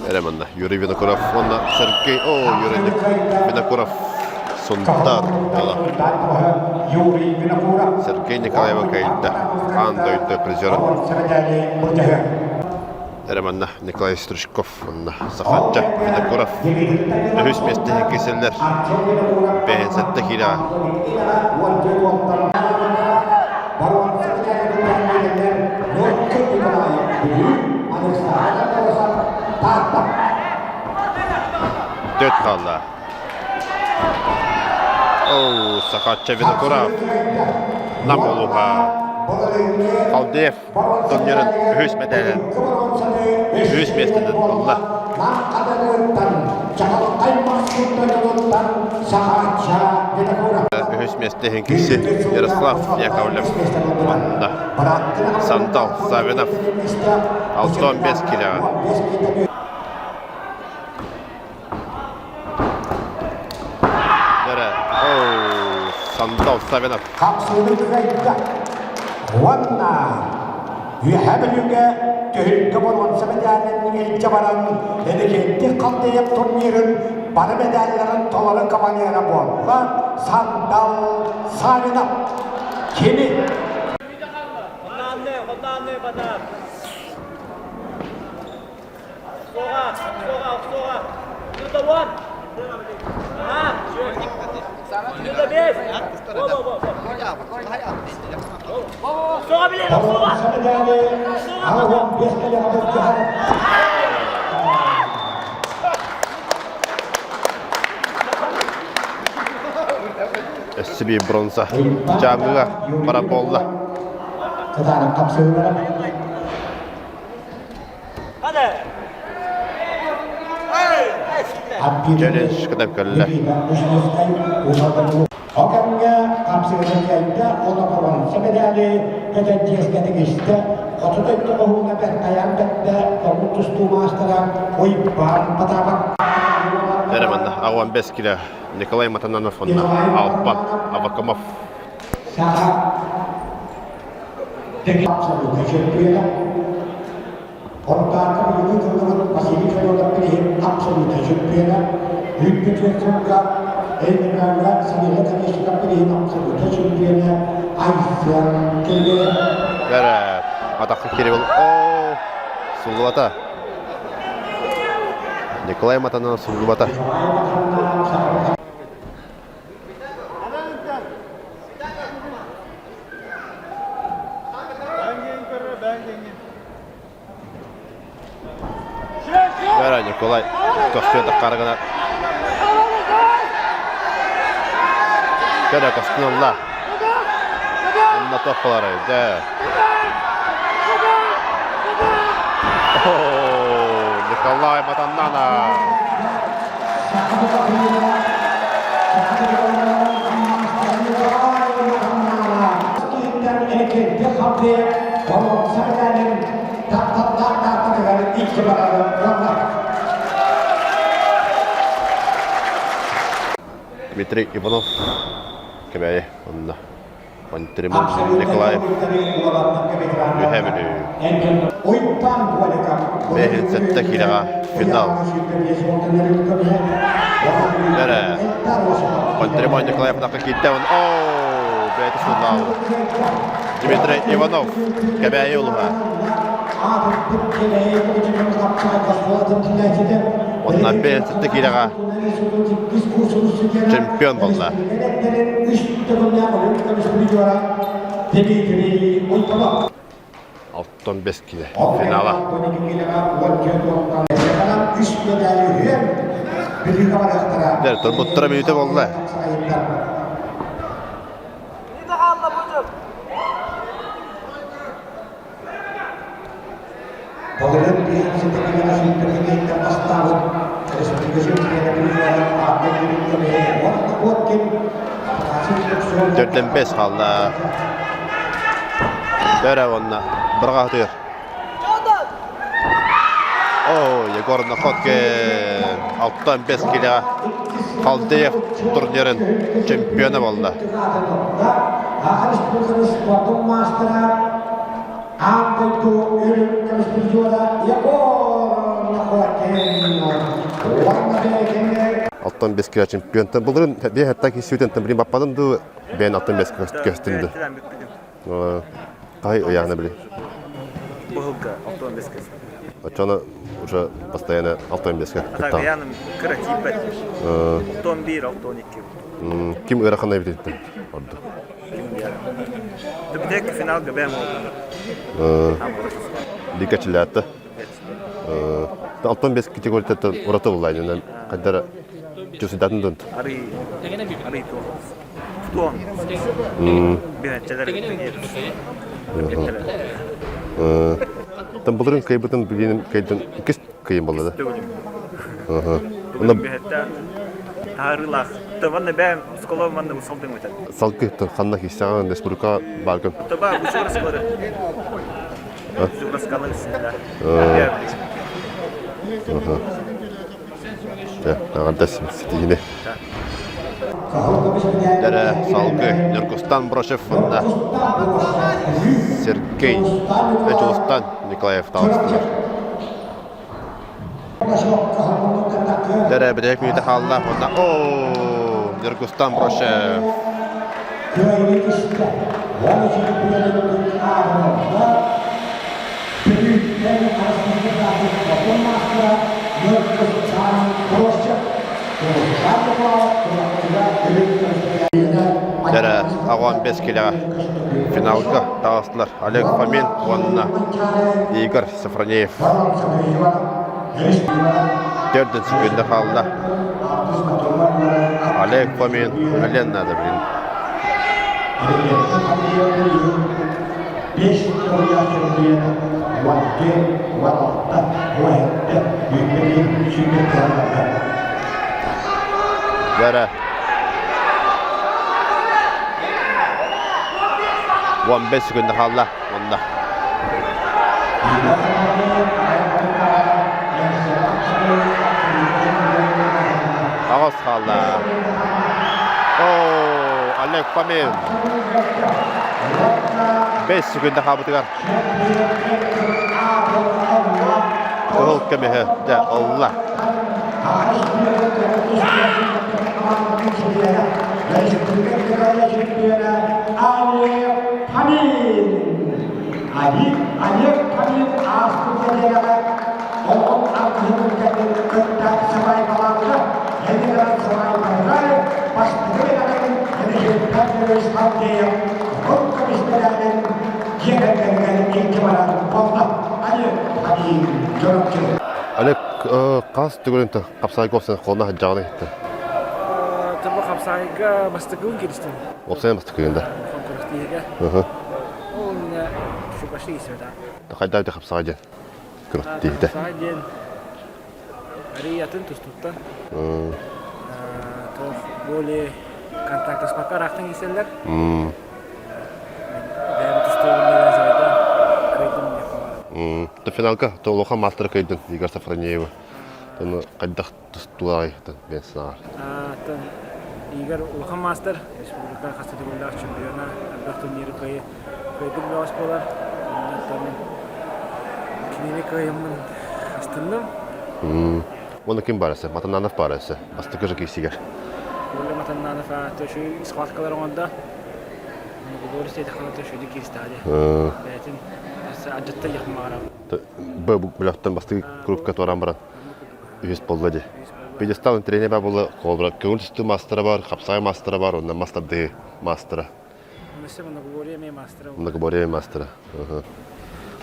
Эрэ манна Юрий Винокуров уонна Сергей О, Юрий Винокуров Сунтаар буола. Сергей Николаева кыайда. Аан дойду призера. Эрэ манна Николай Стручков уонна Сахатча Винокуров үһүс миэстэһэ киирсэллэр. Бэһин киилэҕэ. Төрт хаалла. Оу, Сахатча Винокуров. Нам улууһа. Халдеев турнирын үһүс мэтээлин үһүс миэстэтин ылла. Үһүс миэстэ иһин киирси Ярослав Яковлев уонна Сандал Савинов 65 килэҕэ. Сандал Савинов. Хапсыыны кыайда. Уонна Үөһээ Бүлүүгэ түһүлгэ боруонса мэдээлин илдьэ баран, Энергетик Халдеев турнирын бары мэдээллэрин толору кавалера буолла Сандал Савинов. Кини Өссө биир бронза дьааҥыга барар буолла. Челлендж кытап кэллэ. Ол кэмҥэ хапсыгын олохорон сэбэдээли көтөн тиэскэтик истэ, хоту дойду хоһууна бэртайан бэттэ, хоммут тустуу маастара Уйбаан Потапов. Дәрі манна ауан бес кило Николай Матананов онна Алпан Авакамов. Саха Хонтаарга билиҥҥи кыллыбыт Василий Федотов билиһин абсолютнай чөмпүйүөнэ, Үүппүтүн сылга Өймөкөөҥҥө Савелий Табещиков билиһин абсолютнай чөмпүйүөнэ Айсен Кирилл. Бэрэ, атахха Кирилл о суллубата. Николай Матананов суллубата. Вера Николай көрсүө таххарыгына Кэрэ көстүн ылла. Онно тоххолорой дьэ. Николай Матаннана. Дмитрий Иванов Кэбээйи онно Пантелеймон Николаев Үһээ Бүлүү 5 киилэҕэ финал. Эрэ Пантелеймон Николаев нахы киирдэ оо бэйэтэ сыллаабы Дмитрий Иванов Кэбээйи улуһа Онна 5 киилэҕэ чемпион буолла. Алтан бес киле финала. Дэр турбуттара мүнүүтэ буолла. Былырыын биһиги сүүрбэкэйиттэн бастаабыт республика чемпиона призера Анна Юрьевна уонна Водкин Төрдөн бес хаалла. Бөрө уонна бырҕаатыыр. О, Егор Находкин 65 килоҕа Халдеев турнирын чемпиона буолла. Саха Республикатын спордун маастара Аан дойду үрүҥ көмүс призера Егор Находкин уонна бэйэтин Алтан бес кило чемпионтан былырын биэ хатта киссүүтэн тамрин баппадын ду бэйэн алтан бес көстүн ду. Кай ыйаана били. Быһылга 65 көстүн. Очоно уже постоянно 65 кыттаҕын. Яным кыра тиийбэт. 61, 62. Ким ыарахан эбититтен ордук? Түбүтек финалга бэм oldu. Лига чилаатта. Алтан бес категорияттан ураты буллайнынан кайдара чусудатын дунт. Ары ары туон. Бинетчелер Там былырын кайбытын билиним кайдын иккис кыйын болла да. Онно таарылаах. Манна бэм осколо манна усалдың өтет. Салгы ханна киссаҕан республика бааргын. Таба Бучураскалары. Бучураскалы синда. Аҕардас ситиһини. Дэрэ салгы Ньургустан Брошев уонна Сергей Дьулустан Николаев таҕыстылар. Дэрэ бүтэһик мүнүүтэ хаалла уонна оо Ньургустан Брошев Дэрэ аҕан бес килэҕэ финалга таҕыстылар Олег Фомин уонна Игорь Сафронеев. Төрдүн секунда хаалла. Олег Фомин үлэлиэн наада билин. Бара. 15 секунда хаалла онно. Аҕыс хаалла. О, Олег Фомин. 5 секунда хаалбытыгар. Кыһыл көмүһү дьэ ылла. Олег Фомин ааспыт нэдиэлэҕэ оҕом артыһын кытта сыбаайбалаабыта. Ленинград сыбаайбалара бастакы бэлэҕин Елизавета Алтеев Хотун көмүскэлээнин дьиэ кэргэҥҥэ илдьэ барар буолла. Олег Фомин Чурапчы. Олег хас төгүлүн хапсаайга уопсайын холуна сылдьаҕын иһиттэ? Тобо хапсаайга бастакыбын киристим. Уопсайын бастакыгын да? Күрэхтиигэ. Ол иннинэ шукашты киирсибэтэ. Хайдах да хапсаҕай диэн күрэхтииһитэ? Хапсаҕай диэн арый атын тустууттан туох более контактаспакка ыраахтан киирсэллэр. Бэйэм тустуубун навязывайдаан кыайдым диэххэ То финалга то улахан маастар кыайдын Игорь Сафронеева. Тону хайдах тустуулаҕай бэйэн санаҕар? Аттан Игорь улахан маастар, республика хас да төгүллээх чемпиона, элбэх турниры кыайбыт бөҕөс буолар. Онон мин кинини кыайаммын астынным. Уонна ким баар эсэ? Матаннанов баар эсэ. Бастакы же киирсигэр. Коля Матаннанов төшү схваткалар оҥордо. Многоборец диэтэххинэ төшүдү кииристэҕэ дии. Бэйэтин адьатта яхмаҕарам. Б бөлөхтөн бастакы группка туораан баран үһүс буолла дии. Пьедестал тренер баар буолла, холобура, көҥүл тустуу маастара бар, хапсаҕай маастара бар, онно мас тардыһыы маастара. Өссө многоборье эмиэ маастара. Многоборье маастара.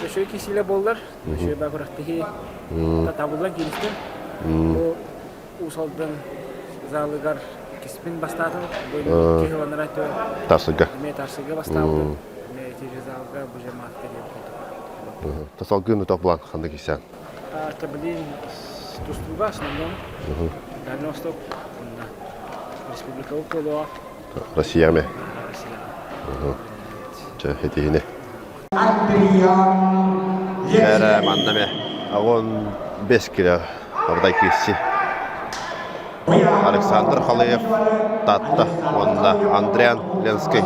Өшөй кисилэ буоллар, өшөй бакурахтыһы табыллан кииристим. Бу Уус Алдан залыгар иккиспин бастаатым. Бу киһиланара Тарсыга. Эмиэ Тарсыга бастаабытым. Эмиэ ити залга бу же маатка диэн курдук. Тасалгын утах булан ханнык исян? Это, блин, тустууга основном. Дальний Восток, онно республика уколуа. Россия ме? Россия. Чэ, этиһини. Эрэ манна ме. Агон бес кило абыдай киирси. Александр Халыев Татта уонна Андриан Ленский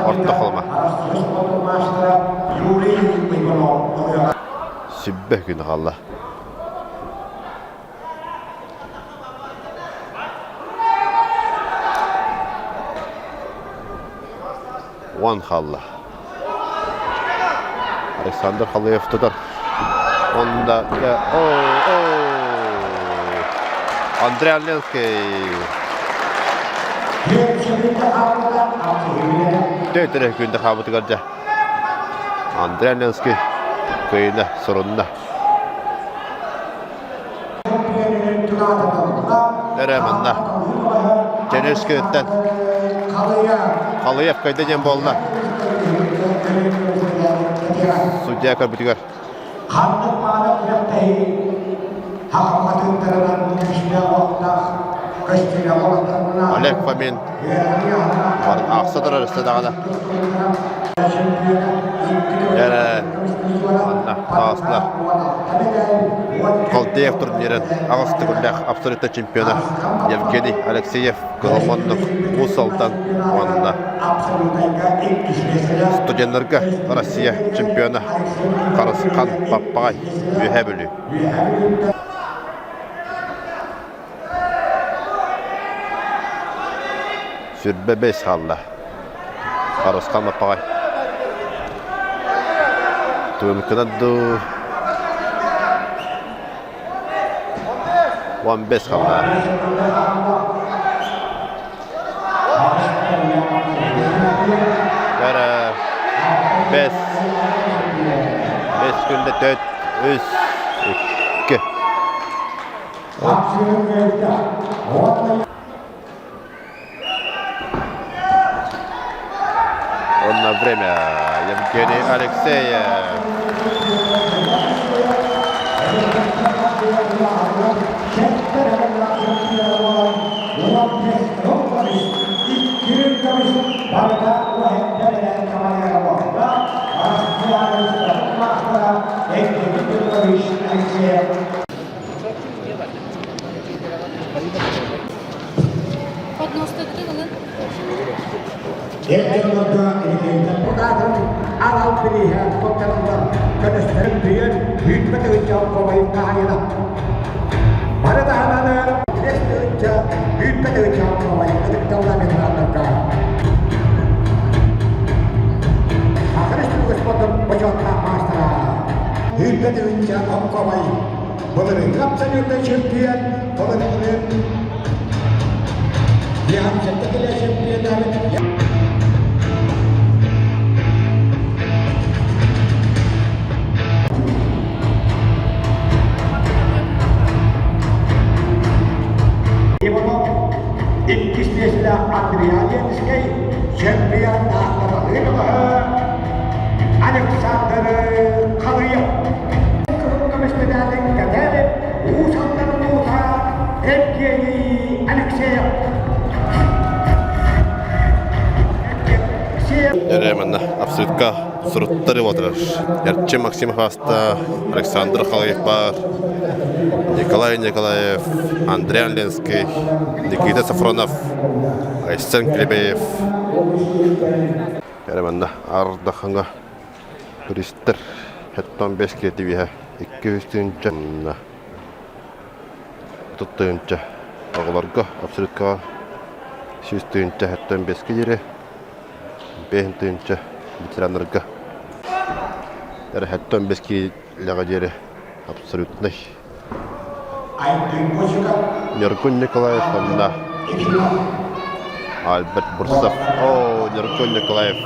Орто Халыма. Сүббэ күн хаалла. Уон хаалла. Александр Халыев тутар. Онда о о Андрей Оленский. Төтөрө күндэ хаабытыгар дьэ. Андрей Оленский кыйына сурунна. Эрэ манна. Ченешкөттөн Халыев кайда диэн буолла. Судья көрбүтүгэр. Ханнык мааны күрэхтэһии хахамматыттарынан күүстээх уохтаах көстүүлээх уолаттарбына Олег Фомин ахса турар өссө даҕаны. Эрэ манна таҕыстылар. Колтеев турнирын аҕыс төгүллээх абсолютно чемпиона Евгений Алексеев кыһыл муннук Уус Алдан уонна студеннарга Россия чемпиона Харысхан Паппаҕай Үөһээ Бүлүү. Сүрбэ бэс хаалла. Харысхан Паппаҕай. Туймуккунан дуу 15 хаалла. Бары бэс бэс күндэ төрт үс икки Онно время Евгений Алексеев. Евгений Петрович Алексеев. Эр дьоннорго Депутатын анал бирииһэ туттарыллар көмүстэрин түйэн үүтмэ тыһыынча хомойун хаһайына. Маны таһынан 5 тыһыынча үүтмэ тыһыынча хомойун ытыкталла ветераннарга. Саха Республикатын спордун бочуоттаах маастара үүтмэ тыһыынча хомой былырыыҥҥы абсолютнай чемпион былырыыҥҥы Иванов иккис миэстэ Андриан Ленскэй, чемпион Александр Халыев. Кыһыл көмүс медалин кэтээбит Уус Алдан улууһа Евгений Алексеев. Дьэ, манна абсолютка суруттары отырар. Эрчим Максимов аста, Александр Халыев бар, Николай Николаев, Андрей Ленский, Никита Сафронов, Айсен Клебеев. Эрэ манна ардахаҥа туристар хэттон бэс киэтибиһэ 200 тыһыынча 30 тыһыынча оҕолорго абсолюткаҕа 100 тыһыынча хэттон бэскэ диэри 5 тыһыынча ветераннарга эрэ хэттон бэс киилэҕэ диэри абсолютнай Ньургун Николаев уонна Альберт Бурцев. Оо, Ньургун Николаев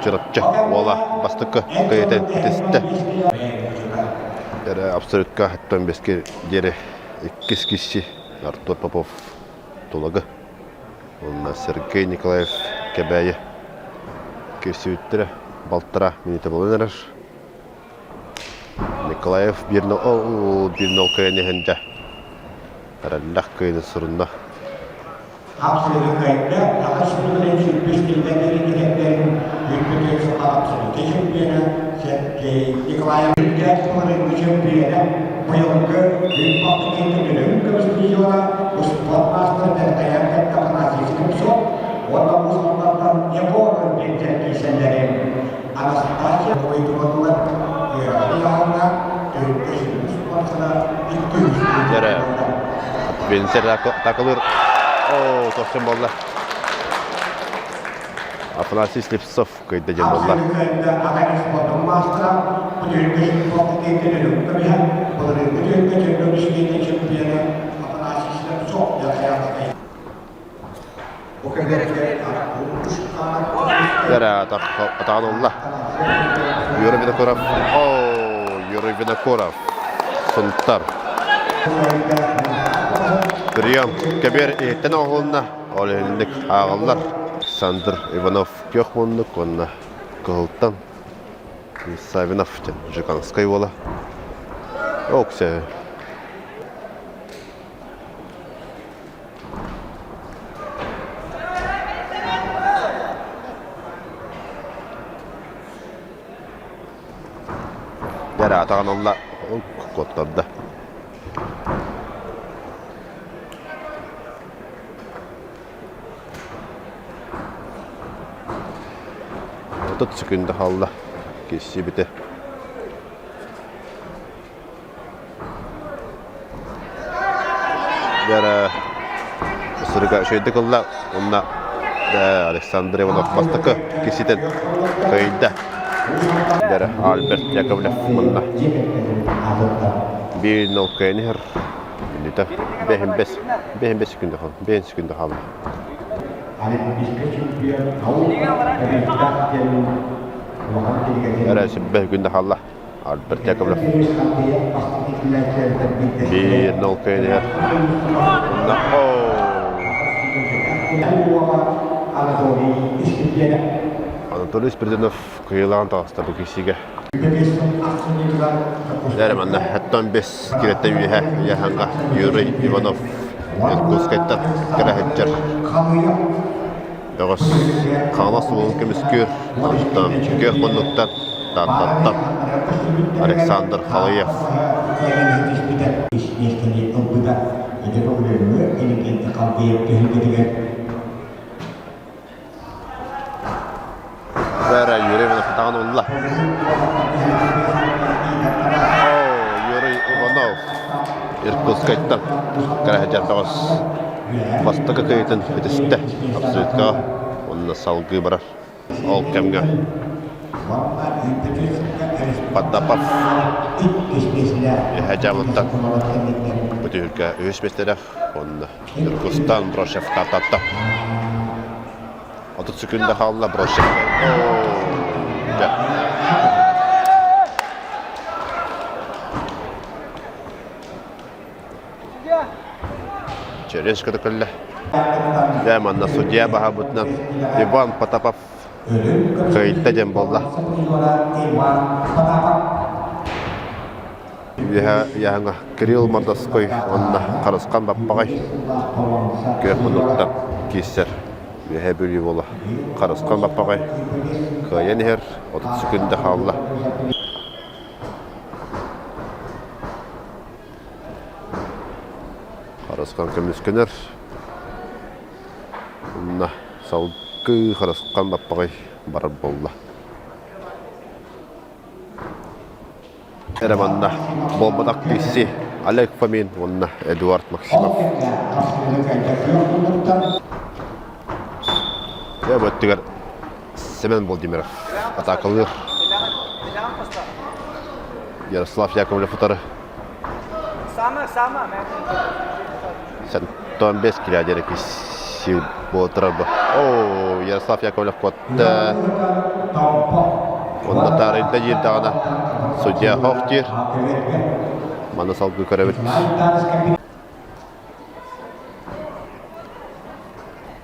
Чурапчы уола бастакы кыайыытын ситистэ. Эрэ абсолютка оттон бэскэ диэри иккис киси Артур Попов Тулагы уонна Сергей Николаев Кэбээйи кирсибиттэрэ балтараа мүнүүтэ буолан эрэр. Николаев 1-0 кыайан иһэн дьэ эрэллээх кыайыыны сурунна. Хапсыыры кыайда Саха Республикатын сүүрбүс киллэрдэрин кэтэттэрин үрдүкү саха абсолютнай чемпиона Сергей Николаев үрдээх сылларын чемпиона быйылгы Үүт Бөлөмүн көмүс призера успуорт маастара Бэртайаан Афанасий Слепцов уонна уус аллартан Егор Рыбинтер киирсэллэрин Анастасия Бойдугатыгар үөрэҕин ыйааһыҥҥа төрүттэ спортсмена икки Дьэрэ Винсер такалыр. Оо, тохсун буолла. Афанасий Слепцов кыйда дьон буолла. Дьэрэ атаҕын ылла. Юрий Винокуров. Оо, Юрий Винокуров. Сунтар. Прием. Кэбиэр иһиттэн оҥоһулунна. Ол иһинник ааҕаллар. Александр Иванов күөх муннук уонна Кыһылтан Савинов диэн Жекановскай уола. Оксе. Дьэ атаҕын ылла, куоттарда. 30 секунда хаалла. Киирсибитэ. Дьэ сырыга үчүгэйдик ылла уонна Александр Иванов бастакы киситин кыайда. Дьэ Альберт Яковлев манна 1-0 кыайан иһэр. Мүнүүтэ 5 5 секунда хаалла. 5 секунда хаалла. Эрэ 5 секунда хаалла. Альберт Яковлев 1-0 кыайан иһэр. Анатолий Спиридонов кыайыылаан таҕыста бу киирсиигэ. Дьэ манна оттон бес кирэттэн үөһэ Яханга Юрий Иванов Иркутскайтан кэлэ сылдьар. Бөҕөс Хаҥалас уолун көмүскүүр, онтон күөх муннуктан. Тааттаттан Александр Халыев. Бәрі Юрий Иванов даҕаны ылла. О, Юрий Иванов Иркутскайтан кэрэһэ бөҕөс бастакы кыайыытын ситистэ абсолютка уонна салгыы барар. Ол кэмҥэ Потапов үһэ дьаамыттан бу түһүлгэ үһүс миэстэлээх уонна Иркустан Брошев тартатта. 30 секунда хаалла Брошев. Дьэ. Через көтөкөллө. Дьэ, манна судья баһабытынан Иван Потапов кыайда диэн буолла. Үөһэ ыйааһыҥҥа Кирилл Мордовской уонна Харысхан Баппаҕай күөх муннуктан киирсэр. Үөһээ Бүлүү буола Харысхан Баппаҕай кыайан иһэр, 30 секунда хаалла. Харысхан көмүскэнэр. Онно салгыы Харысхан Баппаҕай барар буолла. Эрэ манна буолбатах киирсии Олег Фомин уонна Эдуард Максимов. Дьэ, бу өттүгэр Семен Владимиров атаакалыыр. Ярослав Яковлев утары. Сантон бес килядері киси буолтарар бу. О, Ярослав Яковлев куотта. Онно таарыйда диир даҕаны судья хоох диир. Маны салгыы көрөбүт.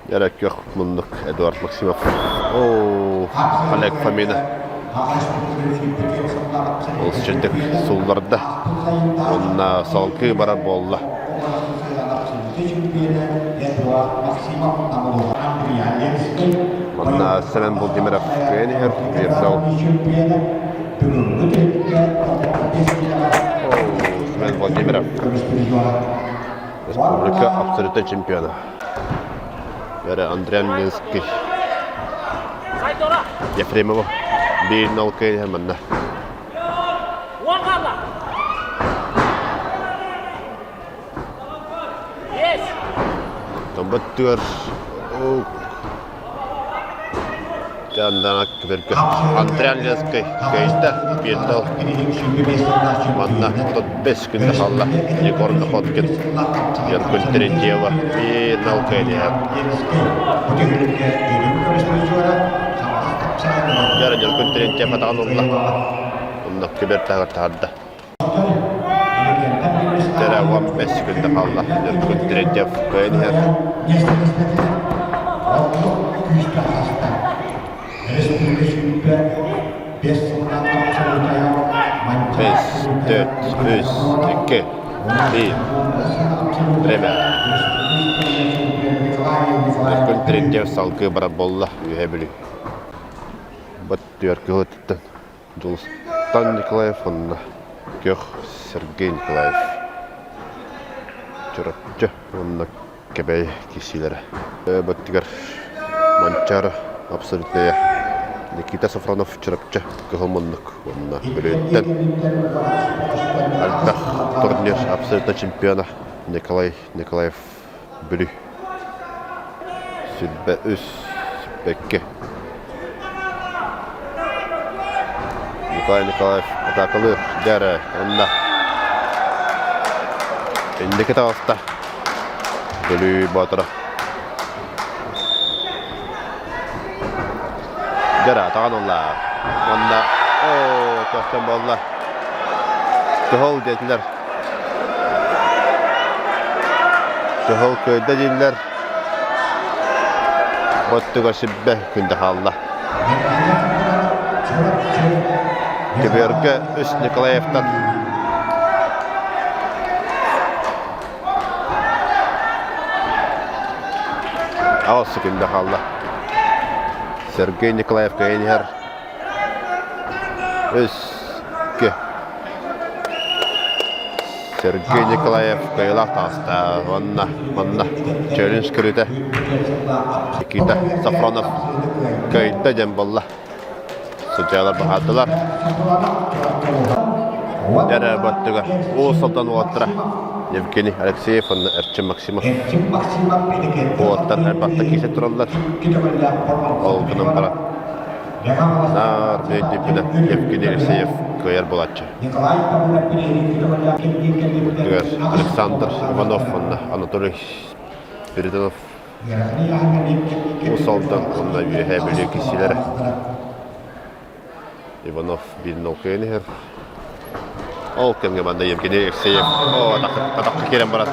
Эрэ күөх муннук Эдуард Максимов. Оо, Олег Фомина. Ол сүрдүк сулларда. Уонна салгыы барар буолла. Манна Семен Владимиров кыайан иһэр. Биирдэл. Семен Владимиров. Республика абсолютный чемпиона. Бәрі Андриан Ленский. Ефремова. 1-0 кыайан манна. Томбаттыгар Дьаандана күбэргэ Андриан Ленскэй кыайда 1-0. Манна 35 күндэ хаалла. Егор Находкин Яркуль Терентьева 1-0 кыайдыһар. Дьара Яркуль Терентьев атаҕын ылла. Онно күбэр таһыгар таһаарда. Дьара 15 күндэ хаалла. Яркуль Терентьев кыайан иһэр. Бэс, төрт, үс, икки, биир. Время. Өркөн Терентьев салгыы барар буолла Үөһээ Бүлүү. Бат түөркү Дьулустан Николаев уонна Күөх Сергей Николаев. Чурапчы уонна Кэбээйи киирсиилэрэ. Бөттүгэр Манчаары абсолютная Никита Софронов Чурапчы кыһыл муннук уонна Бүлүүттэн элбэх турнир абсолютно чемпиона Николай Николаев Бүлүү. 23 бэкке. Николай Николаев атаакалыыр дьэ онно инники таҕыста Бүлүү Боотура. Дьэ атаҕын ылла. Уонна оо тохтон буолла. Кыһыл диэтилэр. Кыһыл кыайда дииллэр. Оттуга сиббэ күндэ хаалла. Көбүөргэ үс Николаевтан Аҕыс секунда хаалла. Сергей Николаев кыайан иһэр. Үс, икки. Сергей Николаев кыайыылаах таҕыста. Уонна манна челлендж көрүүтэ Никита Сафронов кыайда диэн буолла. Судьялар баһаардылар. Дьэ баттыга Уус Алдан уолаттара Евгений Алексеев уонна Эрчим Максимов уолаттар элбэхтэ киирсэ тураллар. Ол гынан баран наар өйдүүппүнэ Евгений Алексеев кыайар буолааччы. Быттыгар Александр Иванов уонна Анатолий Спиридонов Уус Алдан уонна Үөһээ Бүлүү киһилэрэ Иванов биир нолкуйан иһэр. Ол кэмҥэ манна Евгений Евсеев оо атахха киирэн баран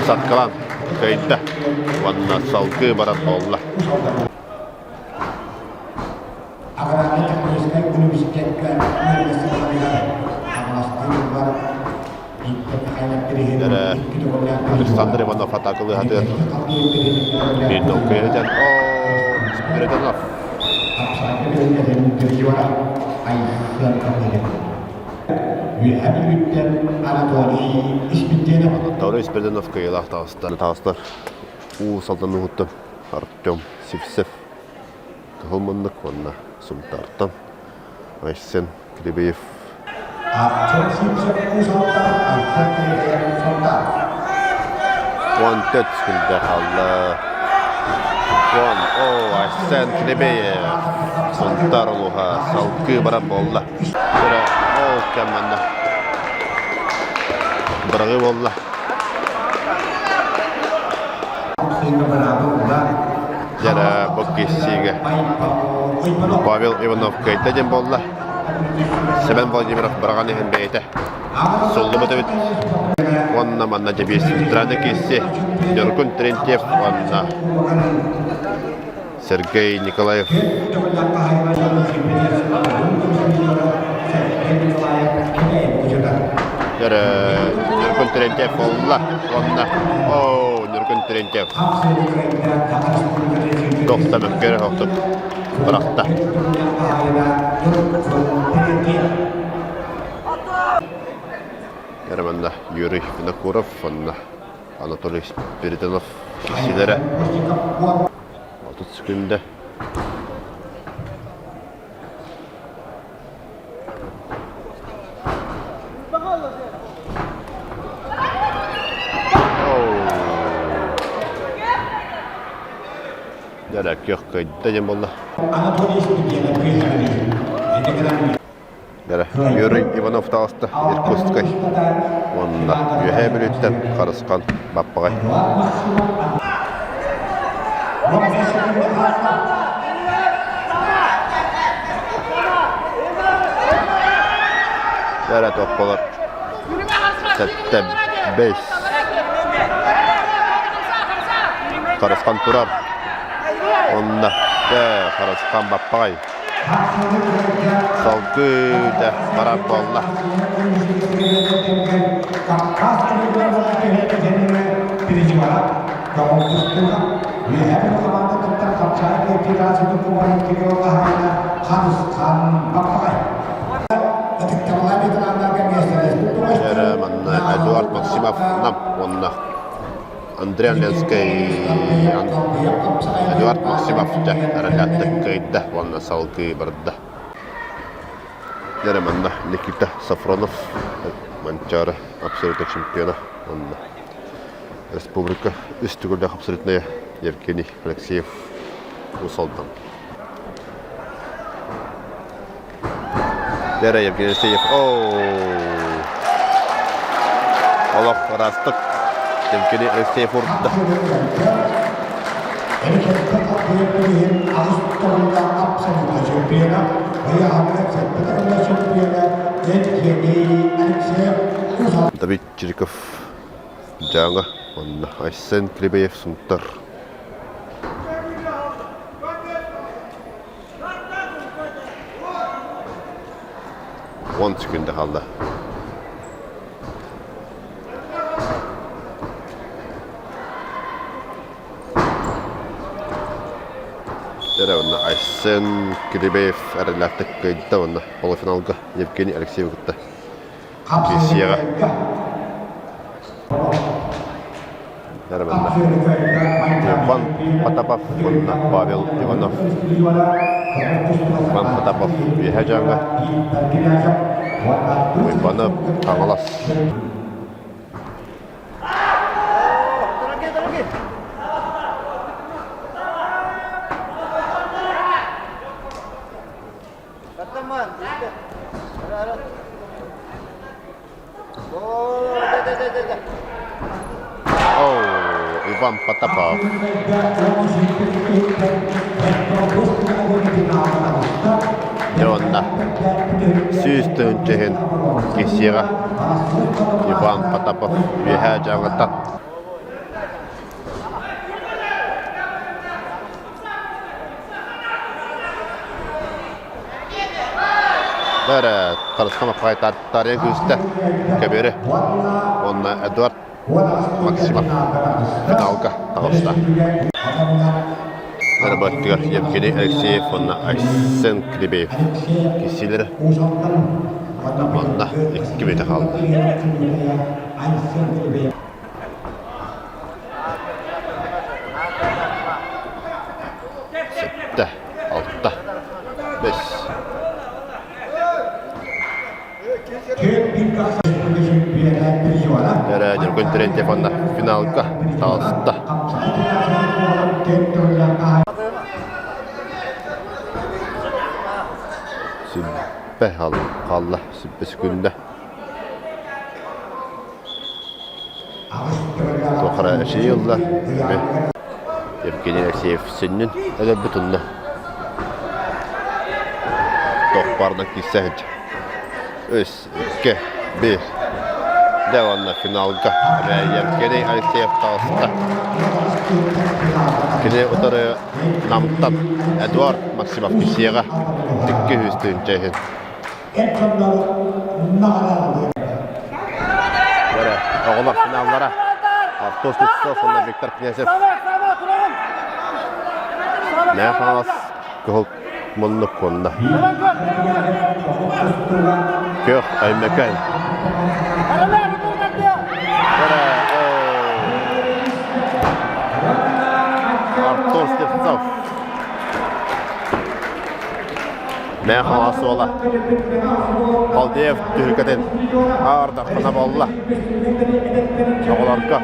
саткалаан кыайда уонна салгыы баран буолла. Аграрнай-техническай университекка үөрэнэ сылдьарыгар Хаҥаластыырбар Александр Иванов атаакалыыһатыгар биир нолкуйан оо Спиридонов Анатолий Спиридонов кыайыылаах таҕыста. Таҕыстар Уус Алдан уһуттан Артем Сивцев Кыһыл муннук уонна Сунтаартан Айсен Кирибеев. Артем Сивцев Уус Алдан, Айсен Кирибеев Сунтаар. 14 күндэ хаалла. Уон, о, Айсен Кирибеев Сунтаар улууһа салгыы баран буолла. Көрө, ол кэм манна быраҕыы буолла. Дьара бу киссиигэ Павел Иванов кыайда диэн буолла. Семен Владимиров быраҕан иһэн бэйэтэ суллубут эбит. Уонна манна дьэбиэс центральный киисси Ньургун Терентьев уонна Сергей Николаев. Ньургун Терентьев буолла уонна оо Ньургун Терентьев Тохта мөккөрө охтук бырахта. Манна Юрий Винокуров уонна Анатолий Спиридонов киһилэрэ 30 секунда. Дьэ, күөх кыайда диэн буолла. Дьэ, Юрий Иванов таҕыста Иркутскай уонна Үөһээ Бүлүүттэн Харысхан Баппаҕай. Дьэ, топполар сэттэ бэс Харысхан турар. Онно дьэ Харысхан Баппаҕай Салгыы да барар буолла. Эрэ манна Эдуард Максимов Нам уонна Андрей Ленскэй Эдуард Максимов дьэ эрэллээхтик кыайда уонна салгыы барда. Дьэ манна Никита Сафронов Манчаары абсолютно чемпиона уонна республика үс төгүллээх абсолютная Евгений Алексеев Уус Алдан. Дьэ Евгений Алексеев оо олох ыраастык Евгений Алексеев урда. Давид Чириков Дьааҥы уонна Айсен Клебеев Сунтар. 10 секунда хаалла. Дьэ, уонна Айсен Кирибеев эрэллээхтик кыайда уонна полуфиналга Евгений Алексеевы кытта киирсиэҕэ. Манна Иван Потапов уонна Павел Иванов. Иван Потапов Үөһээ Дьааҥы, Уйбанов Хаҥалас. О, Иван Потапов. Дьэ уонна 100 тыһыынча иһин киирсиэҕэ Иван Потапов Үөһээ Дьааҥыттан. Бэрэ Харысхан Аппаҕай таарыйан күүстэ көбүөрү уонна Эдуард Максимов финалга таҕыста. Өрөбөттүгэр Евгений Алексеев уонна Айсен Клебеев киирсиилэрэ манна икки мүнүүтэ хаалла. Сэттэ, алта, бэс. Эрэ Ньургун Терентьев уонна финалга таҕыста. Сүбэ хаалла, сүбэ сүкүндэ. Туох эрэ эчэйии ылла. Евгений Алексеев синнин өлөрбүт онно. Туох баарынан киирсэ сылдьар. Үс, икки, биир. Дьэ уонна финалга Евгений Алексеев таҕыста. Кини утары Намтан Эдуард Максимов киирсиэҕэ. Икки үс тыһыынча иһин. Оҕолор финаллара Артур Слепцов уонна Виктор Князев. Мэҥэ Хаҥалас кыһыл муннук уонна Күөх Өймөкөөн. Артур Слепцов. Мэҥэ Хаҥалас суола Халдеев түһүлгэтин аардахпына буолла. Оҕолорго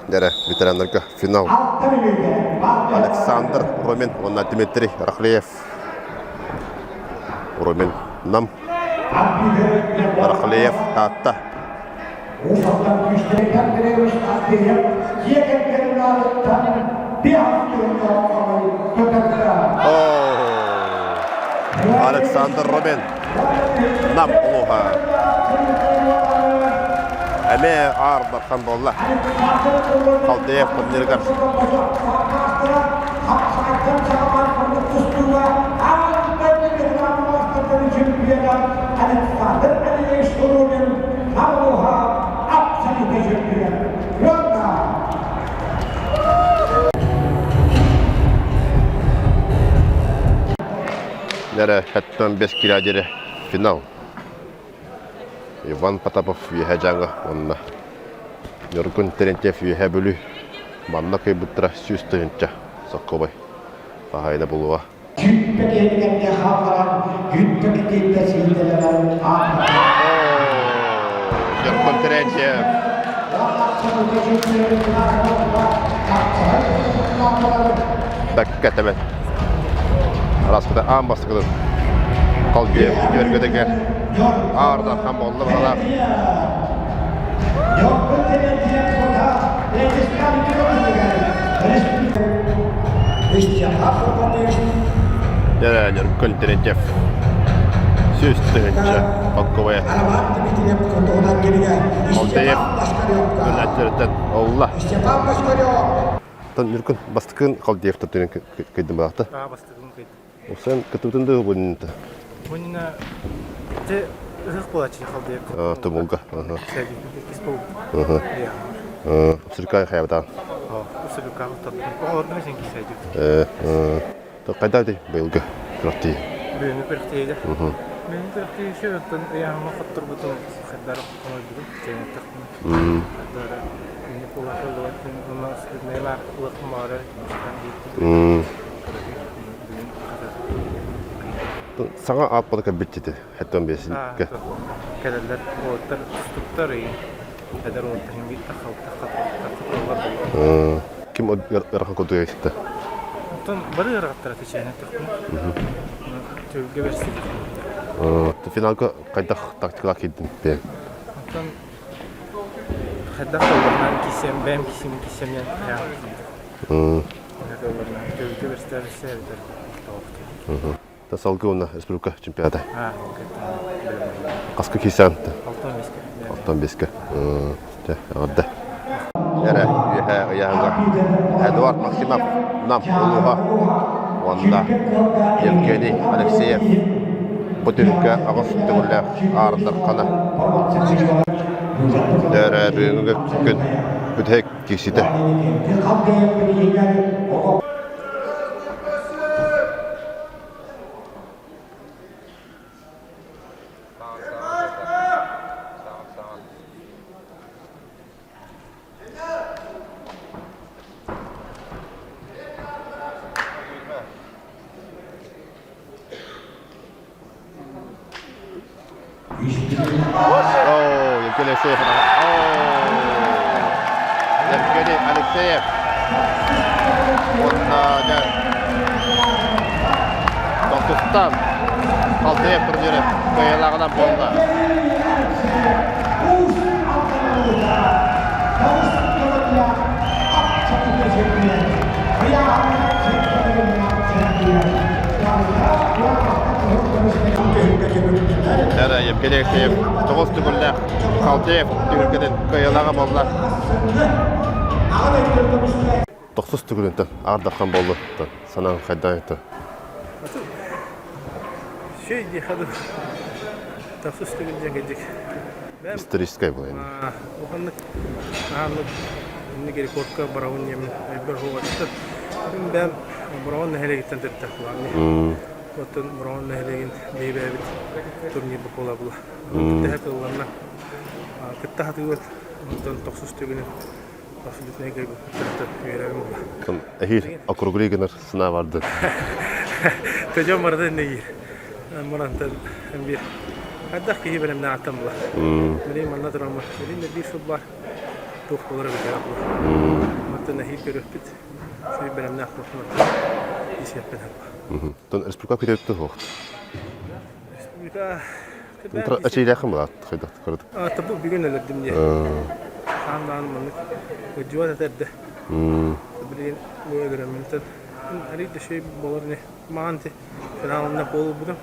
Дэрэ ветераннарга финал. Александр Румин уонна Дмитрий Рахлеев. Румин Нам. Рахлеев Таатта. Александр Робин Нам улууһа эмиэ аар дархан буолла. Халдеев турнирыгар. Лера хэттэн бес килядери финал. Иван Потапов үөһэ дьаҥа уонна Ньургун Терентьев үөһэ Бүлүү манна кыайбыттара 100 тыһыынча соккобай хаһаайына булуоҕа. Ньургун Терентьев Бэккэ тэбэн. Араскыта аан бастакытын Халдеев түөргөтөгөр аардархан буолла баҕалаах. Дьэ, Ньургун Терентьев 100 000 холкубайа. Алтаев Геннадьевтан олла. Тон Ньургун бастакын Халдеев туртунун кыйдым баахта. Аа бастакын кыйдым. Уксан кытыбытын да буннта. Буннина те ыһык буолаччы Халдеев. Тумулга. Иккис болбут. Сыркай хаябатаан. Сыркай тоттум. Оҕолорго сен кисээдьит. Хайда дей быйылгы күрэхтии? Бүгүҥҥү күрэхтиигэ. Бүгүҥҥү күрэхтии еще оттон ыйааһыма хотторбутун хайдары хомойбутум, чэйнэттэхпинэ. Хайдары инник улаатыллыбат уонна среднейлаах улахмаары диэттим. Бүгүн хата Саҥа ааппата кэлбит хэттэн биэсинкэ. Кэлэллэр уолаттар тустуктар эдэр уолаттар иһин таххал Ким ыарахан курдук эйситэ? Оттон бары ыарахаттара течение тахпын. Төгүлгэ бэрсибит. Финалга хайдах тактикалаах киирдин бэйэҥ? Оттон хайдах толлорунан кисем, бэйэм кисим кисемнен Төгүлгэ бэрситэ бэрсэ Салгы уонна республика чемпионата. Хаска киирсээн? Алтан беске. Дьэ, эҕэрдэ. Эрэ үөһээ ыйааһыгар Эдуард Максимов Нам улууһа уонна Евгений Алексеев бу түһүккэ аҕыс төгүллээх аардархана. Дээрэ бүгүҥҥү күн бүтэһик киирситэ. О, Евгений Алексеев. О, Евгений Алексеев. Уонна дьэ Тохтустан Алтаев турниры кыайыылааҕынан буолла. Дара Евгений Алексеев тоҕус төгүллээх Халтеев түһүлгэтин кыайыылааҕа буолла. Тохсус төгүлүнтэн аардархан буолла. Санаан хайдах это? Şey диэхэ тохсус төгүл диэн кэлдик. Историческай была. Уханнык ааннык инник рекордка барабын диэмин өйбөр хугаттан. Бэм Бороҕон нэһилиэгиттэн төрүттэх буолааны. Оттон Бороҕон нэһилиэгин бэйбээбит турнир буола була. Тэһэ кылланна. Кытта хатыыбыт. Онтон тохсус төгүнүн абсолютнай кыайбыппыттан үөрэрим була. Эһиил округри гынар сына барды. Төдьөн барыта иннигиир. Мурантан биир хайдах киһи бэлэмнээҕиттэн була. Билигин манна тураммын. Билигин да биир сыл бар. Туох буолара билбэт була. Оттон эһиил көрүөхпүт. Сүй бэлэмнээх буолуохпун исиэппин хаппа. Тон республика күтөттү суох. Республика Эчэйдээххин буолаат хайдах көрдүк. Табу бүгүн өлөрдүм дии. Хаан маннык ыдьуот этэрдэ. Билигин бу өлөрөммүнтэн арый да шей болор не маан ти финалында буолбутум.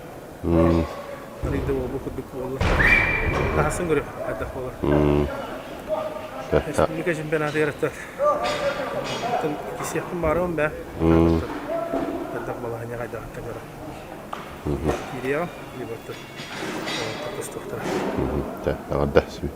Арый да буолбу курдук буолла. Таһасын көрүм хайдах болор. Республика чемпионатыгар кисиэхпин баарым бээ. Хайдах балаһаньа хайдахтан көрө. Киириэҕим, либо тустуохтара. Эҕэрдэ сүүй.